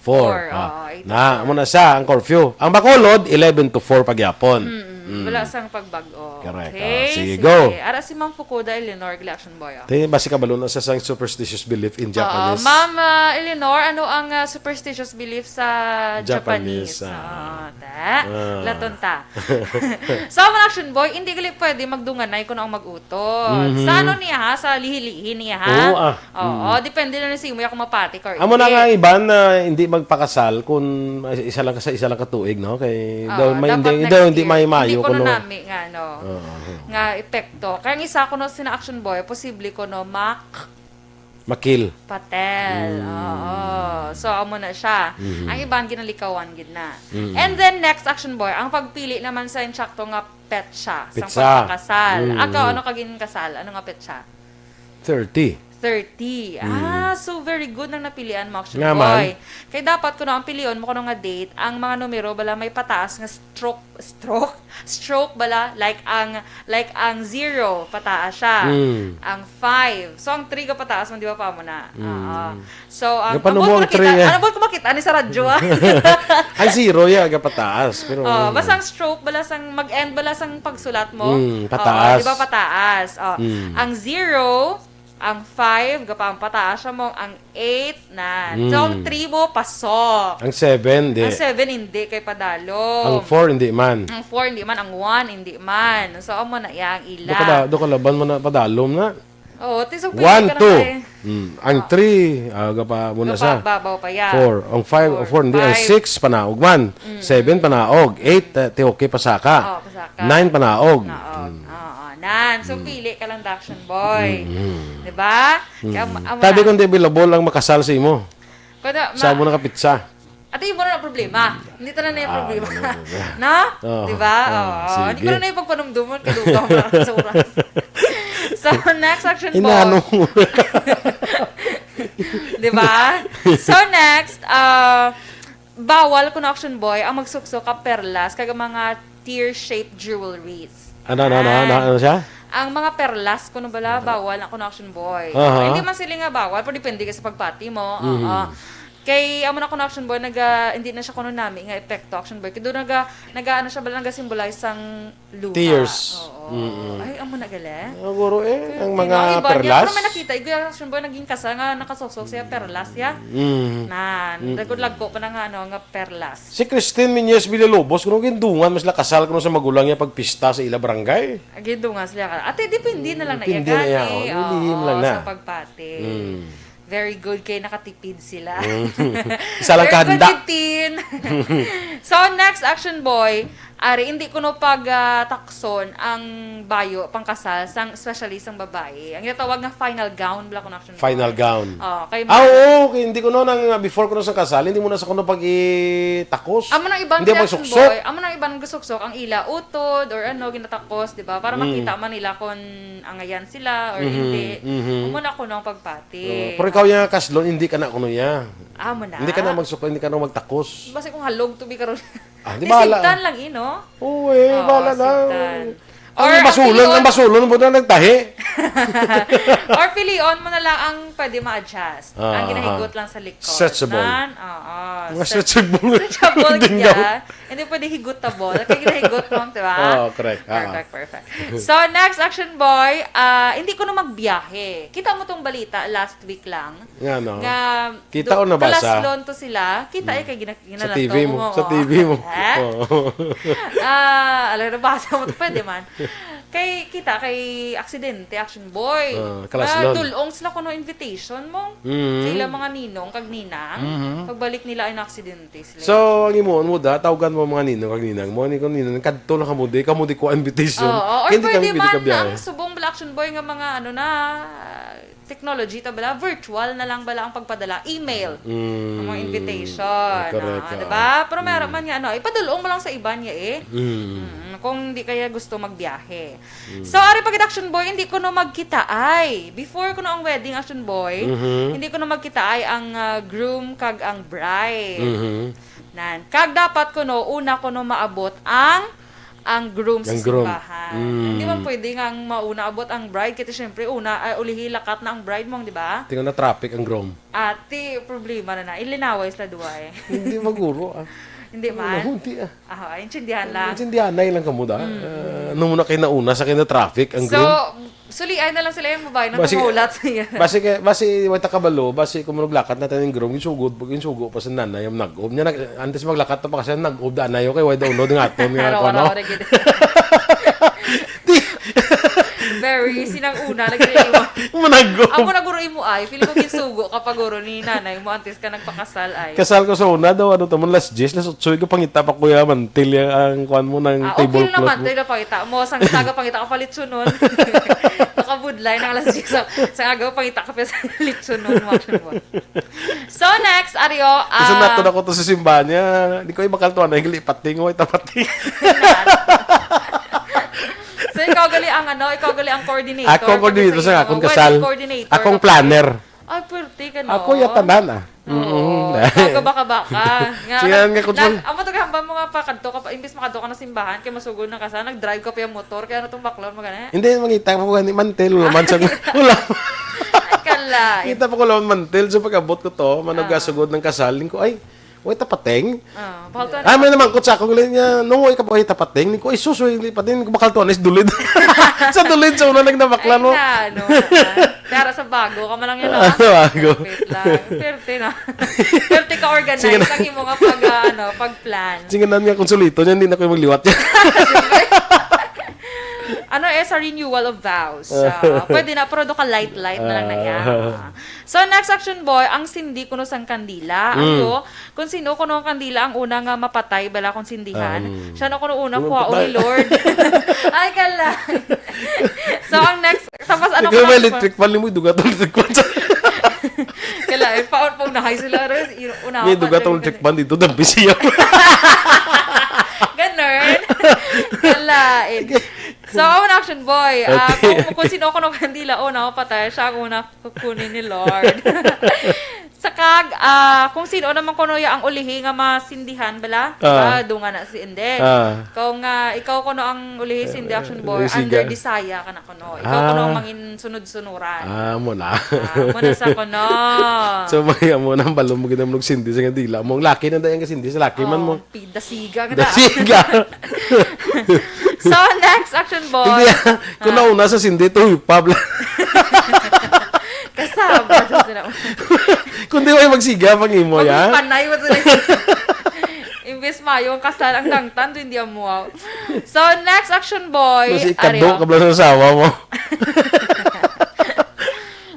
Four. four. Ah. Oo, eight to Na, four. amo na siya ang curfew. Ang Bacolod, eleven to four pagyapon. Mm-mm. Mm. Wala sang pagbag-o. Correct. Okay, Ah, sige, sige. go. Ara si Ma'am Fukuda Eleanor, gali, action boy, oh. Te, basi kabalo na sa sang superstitious belief in Oo, Japanese. Ma'am, ah, Eleanor, ano ang, ah, superstitious belief sa Japanese, Japanese? ah. Ah, ta. Ah. Laton ta. So, mga action boy, hindi gali pwede magdunganay kung ang mag-utod. Mhm. Sa ano niya, ha? Sa lihi-lihi niya, ha? Oo, ah. Oo, Mm. depende na sa imo kung mapatik or Amo na hindi. nga iban na hindi magpakasal kung isa lang ka, sa isa lang ka tuig, no? Kay Oo, daw may dapat hindi, next daw hindi year. may mayo Hindi ko kuno. na nami nga, no, Oo. nga epekto. Kaya ang isa ko, no, sina action boy, posible ko, no, mak Makil. patel. Mm. Oo. So, amo na siya. Mhm. Ang iban, ginalikawan gid na. Mm. And then, next action boy, ang pagpili naman sa insakto nga petsa, sa Petsa. pagpakasal. Mm. Ikaw, ano ka ginkasal? Ano nga petsa? Thirty. Thirty. Mm. Ah, so very good nang napilian mo, action Nga man. boy. Kay dapat kuno ang pilion mo kuno nga date, ang mga numero bala may pataas nga stroke, stroke, stroke bala, like ang, like ang zero, pataas siya. Mm. Ang five. So, ang three ga pataas man, di ba, pa mo na? Mm. Oo. So, ang, Nga pa ang mo buot ang ko nakita, three, eh. ang buot ko makita ni sa radyo, ah. Ang zero, ya, ga pataas, pero, Oh, mm. basta ang stroke, bala sang, mag-end, bala sang pagsulat mo. Mm, Oo, pataas. di ba, pataas? Oh. Mm. Ang zero, ang five, ga pa ang pataas siya mo, ang eight na. Mm. So, ang three mo, pasok. Ang seven, di. Ang seven, hindi, kay padalom. Ang four, hindi man. Ang four, hindi man. Ang one, hindi man. So, amo na iya ang ila. Do ka la-, do ka laban mo na padalom na. Oo, ti, so, pwede One, ka na two. kay Mm. Ang Ah. three, ah, ga pa mo na Ga pa, sa babaw pa ya. four. Ang five, Four, four, hindi. Ang five. six, panaog man. Mm. Seven, panaog. Eight, eh, ti okay, pasaka. Oh, pasaka. Nine, panaog. Naog. Mm. Oo, nan. So, Mm. pili ka lang, Daction Boy. Mm. Di ba? Mm. Kaya, amo Tabi na. kung di available ang makasal sa imo. Kuda, Sa ma- mo nakapitsa. Ato, imo na ang problema. Hindi tanan na yung Ah, problema. ano, ano, ano. No? Oo, Di ba? oo, Oo. Hindi ko sige. na na yung pagpanumdumon. Kadugaw na lang sa oras. So, next action Inano boy. mo. Di ba? So, next, ah, bawal kuno action boy ang magsuksok ka perlas kag mga tear-shaped jewelries. Ano, ano, ano, ano, Ah. ano siya? Ang mga perlas kuno bala, bawal na kuno action boy. Aha. Hindi man sila nga bawal, pero depende ka sa pagpati mo. Mhm. Oo. Kay amo na kuno action boy, naga, hindi na siya kuno nami nga epekto action boy. Kay doon naga, naga, ano siya bala, naga-symbolize sang luha. Tears. Oo. Mm-mm. Ay, amo na gali. Siguro eh, Kaya ang tingnan, mga iba niya, perlas. pero may nakita, igo yung action boy, naging kasal nga nakasuksok siya, perlas ya. Mm. Nan, Mm. dagod lagko pa na nga, ano, nga perlas. Si Christine Miñez Villalobos, kuno gindungan mas la kasal kuno sa magulang niya pagpista sa ila barangay. Gindungan sila ka. Ate, depende na lang na Depende iya na iya, gani. oh. Oo, Lihim lang na. sa pagpati. Mm. Very good kay nakatipid sila. Mm. Isa lang Very good kahanda. with tin. So, next action boy, ari, hindi kuno pag, ah, takson ang bayo pangkasal, sang, especially sang babae. Ang ginatawag nga final gown, bala kuno action Final boy. gown. Oh, kay Ah, ma- oo, kay hindi kuno nang, ah, before kuno sa kasal, hindi mo na sa kuno pag-itakos. Amo nang iban Hindi ang reaction pagsuksok. boy, amo nang iban ang gasuksok, ang ila utod or ano, ginatakos, di ba? Para Mm. makita man nila kung angayan sila or Mhm, hindi. mhm. Amo na kuno ang pagpati. Oh, pero ikaw yung kaslon, hindi ka na kuno ya. Amo na. Hindi ka na magsuko, hindi ka na magtakos. Basi kung halog to be karon. Ah, di Di bahala. sigtan lang, ino? Oo, eh, Oo, bahala na. sigtan. Ang Or basulon, ang ang pilion basulon mo na nagtahi. Or pilion mo na lang ang pwede ma-adjust. Ah, Ang ginahigot ah. lang sa likod. Stretchable. Nan, oo. Mga Stretch-, stretchable. stretchable Hindi gid daw. ya. Hindi pwede higotable. Kaya ginahigot mo, di ba? Oo, correct. Ah. Perfect, perfect. So, next action, boy, ah, hindi ko na magbiyahe. Kita mo tong balita last week lang. Nga, no? Nga Kita do-, o nabasa? kalaslon to sila. Kita Hmm. eh, kay gina-, Sa ginalantaw T V mo. mo, Sa oo. T V mo. Eh? Oo. Ah, alam, nabasa mo to, pwede man. Kay kita, kay aksidente, action boy. Ah, kalaslon. Nadulong sila kuno invitation mo. Mm. Sa ilang mga ninong, kag ninang. Mhm. Pagbalik nila ay na-aksidente sila. So, ang imuon mo da, tawgan mo mga ninong, kag ninang mo. Ni kung ninang, kadto na kamo di, kamo di ko invitation. Oo, or Hindi pwede kami pwede man, ka biyahe. ang subong bala action boy nga mga ano na, technology ta bala, virtual na lang bala ang pagpadala, email, ang mga Mm. invitation, Correct, ah, ah. di ba? Pero meron man nga, ano, ipadulong mo lang sa iban nga eh. Mm. Mm, kung hindi kaya gusto magbiyahe. So, ari pag Action Boy, hindi ko no magkitaay. Before ko no ang wedding, Action Boy, Mhm. hindi ko no magkitaay ang ah, groom kag ang bride. Mhm. Nan, kag dapat ko no, una ko no maabot ang ang groom sa Ang groom. simbahan. Mm. Hindi man pwede nga ang mauna abot ang bride. Kasi syempre, una, ay, ulihi lakat na ang bride mong, di ba? Tingnan na traffic ang groom. Ati, problema na na. Ilinaway sila duwa eh. Hindi maguro ah. Hindi man. Hindi ah. Ah, intindihan lang. Intindihan na lang kamo da. Ah, ano mo na kayo nauna sa kayo na traffic ang So, groom? suliay na lang sila yung babae na Basi- kumulat sa iya. Basi kay basi way ta kabalo, basi kung manuglakat na taning groom, yung sugod, pag yung sugo pa sa nanay yung nag-ob niya, nag, antes maglakat na pa kasi nag-ob da nayo kay way daw unod nga aton nga Araw-araw ano. na gid. Very easy nang una lagi sa imo. Manag-ob. Amo na guro imo ay, feeling ko ginsugo ka pa guro ni nanay mo antes ka nagpakasal ay. Kasal ko sa una daw, ano to, man, last diyes, last otso, yung pangita pa kuya, mantil yung, ang kuan mo ng Ah, okay table lang cloth naman, mo. tayo pangita mo, sang taga pangita ka pa litsunon. Nakabudlay ng alas diyes sa, sa agaw, pangita ka pa sa litsunon mo. So next, Ario, Kasi ah, nato na ko to sa simbahan niya, di ko ibakaltuan na yung lipat, tingoy, tapat. So ikaw gali ang ano, ikaw gali ang coordinator. Ako ang coordinator Pag sa imo, akong wedding kasal. Coordinator. Akong planner. Ay, pwerte ka, no? Ako yung tanan ah. Oo. Mm. Kagaba-kaba ka. Nga, Sige, nga, kung nag-, amo to gahambal mo nga pakadto ka pa, imbis makadto ka na simbahan, kay masugod na ka sa, nag-drive ka pa yung motor, kaya ano tong baklon mo gani? Hindi, mangita ko gani, mantel, wala man sa, wala. Ay, kala. Kita pa ko lang mantel, so pag-abot ko to, Ah. managkasugod ng kasal, ko, ay, wait, tapateng? Ah, bakal to Ah, may naman ko sa akong linya, no, ikaw po ay tapateng, ko, ay, susoy, lipating, ko bakal to, anis dulid. Sa dulid, sa una, nagnabaklan mo. Ay, na, ano, Dara sa bago ka man lang yun, Ah, ah. sa bago. Perfect lang. Perte na. Perte ka organize Sige na. Ang imo nga pag, ah, ano, pag-plan. Sige na niya, konsulito niya, hindi na ko yung magliwat niya. Ano eh, sa renewal of vows. Ah, pwede na, pero do ka light-light na lang na yan. Ah. So, next action boy, ang sindi kuno sang kandila. Mm. Ano, kung sino kuno ang kandila ang una nga mapatay, bala kung sindihan. Um, Siya na kuno una, Kuno kuha patay. ni Lord. Ay, kala. So, ang next, tapos ano Ikaw kuno may ang electric fan, mo duga tong electric fan. Kala, eh, paon pa unahay sila, Ros. Yun, una May pa, duga tong sabi electric ko, fan dito, dampi siya. Ganun. Kala, eh. So, ang action boy, ah, Okay. kung, kung sino kuno kandila, oh, napatay siya, ang una kukunin ni Lord. Sa kag, ah, kung sino naman kuno ya ang ulihi nga masindihan, bala? Ah. Ah, dunga na si Inde. Ah. Kung ah, ikaw kuno ang ulihi, sindi action boy, Eh, sige. under desire ka na kuno. Ikaw kuno Ah. ang mangin sunod-sunuran. Ah, mo na. Ah, mo na sa kuno. So, may amo na ang balon mo ginamulog sindi sa dila mo. Ang laki na dahil ang sindi sa laki man mo. Oh, pi-, dasiga ka na. Dasiga. So, next action boy. Hindi, ah. Kung nauna sa sindi, ito yung pabla. Kasama sa sila. Kung di mo magsiga, pang imo, ya. Panay mo sila. Imbes mayo ang kasal ang dangtan, do hindi amuaw. So, next action boy. Mas Ari, ikado, oh. Kabla sa asawa mo.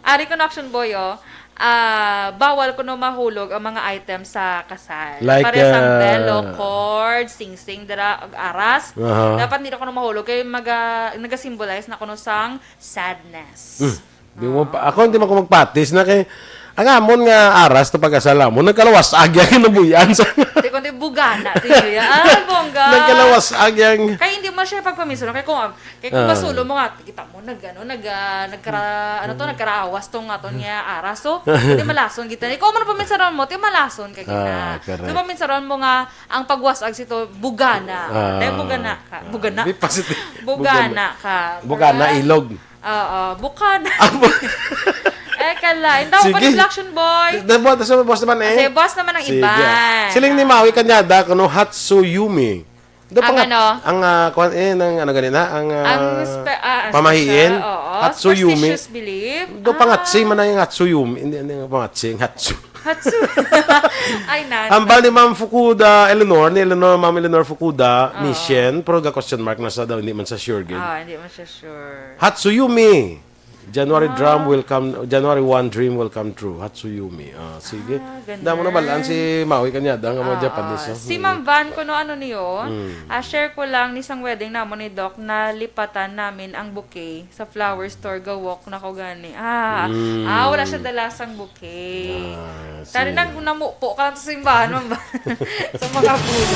Ari ko na action boy, oh. Ah, bawal ko no mahulog ang mga items sa kasal. Like, Pare sang ah, belo, cord, singsing, dira, ag aras. Aha. Dapat hindi na ko no mahulog kay maga, nagasimbolize na kuno sang sadness. Hmm. Di mo pa, ako hindi man ko magpatis na kay ang amon nga aras to pag-asal mo nagkalawas agya kinabuyan sa Di kundi bugana, di ba? Ah, bongga. Nagkalawas agyang Kaya hindi mo siya pagpamiso. Kaya kung, kaya kung Ah. masulo mo nga, kita mo, nag, ano, nag, ah, nagkara, ano to, nagkarawas tong aton nga aras. So, hindi malason kita. Ikaw man paminsaron mo, ti malason ka kita. Ah, correct. So, paminsaron mo nga, ang pagwasag sito, bugana. Ah. Dahil bugana ka. Bugana. Di positive. Bugana ka. Bugana, ilog. Oo, bukana. Ah, bu- Eh, kala. Hindi ako Sige. pa action boy. Dahil boss, boss naman eh. Kasi boss naman ang Sige. iba. Siling ni Maui Kanyada, kuno Hatsuyumi. Do Ang pangat-, ano? Ang ah, kuwan eh, ng ano ganina, ang ah, Ang spe-, ah, ang pamahiin, special, oo. Hatsuyumi. Superstitious belief. Do pangatsi man na yung Hatsuyumi. Hindi, hindi yung pangatsi, yung Hatsu. Hatsu. Ay, nan. Hambal ni Ma'am Fukuda, Eleanor, ni Eleanor, Ma'am Eleanor Fukuda, Oo. Nishen, pero ga question mark na sa daw, hindi man sa sure, gid. Ah, hindi man siya sure. Hatsuyumi. January drum will come, January one dream will come true. Hatsuyumi. Ah, sige. Ah, ganyan. Damo na balaan si Maui kanya, da nga mga Ah, Japanese, ah. Si Ma'am Van, kuno ano niyo? Mm. Ah, share ko lang ni sang wedding namo ni Doc, nalipatan namin ang bouquet sa flower store, gawok na ko gani. Ah, Mm. ah, wala siya dala sang bouquet. Ah, Tari sige. Nang namupo ka lang sa simbahan, Ma'am Van. Sa mga bulo.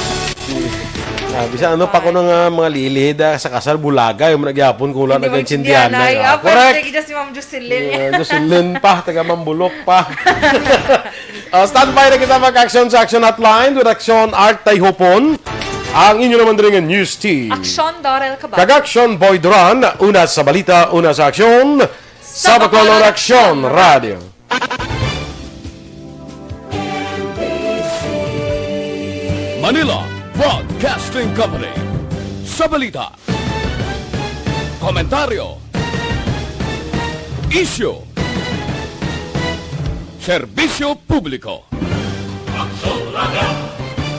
Ah, bisan ano pa ko na nga mga lilid, ah, sa kasal, bulagay, yung nagyapon, kula Hindi na mo ganyan, intindihan, sindihan na, ay, ah, ah, correct. Pwede kita si Ma'am Jocelyn. Yeah, Jocelyn pa, taga Mambulok pa. Ah, standby na kita mag-action sa Action Hotline with Action Art Tayhopon. Ang inyo naman diri nga news team. Action Dorel Cabal. Kag Action Boy Duran, una sa balita, una sa aksyon. Sa Bacolod Action Radio. Manila Broadcasting Company. Sa balita, komentaryo, isyu, serbisyo publiko. Aksyon Radio.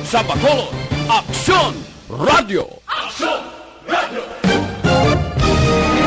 Sa Bacolod, Aksyon Radio. Aksyon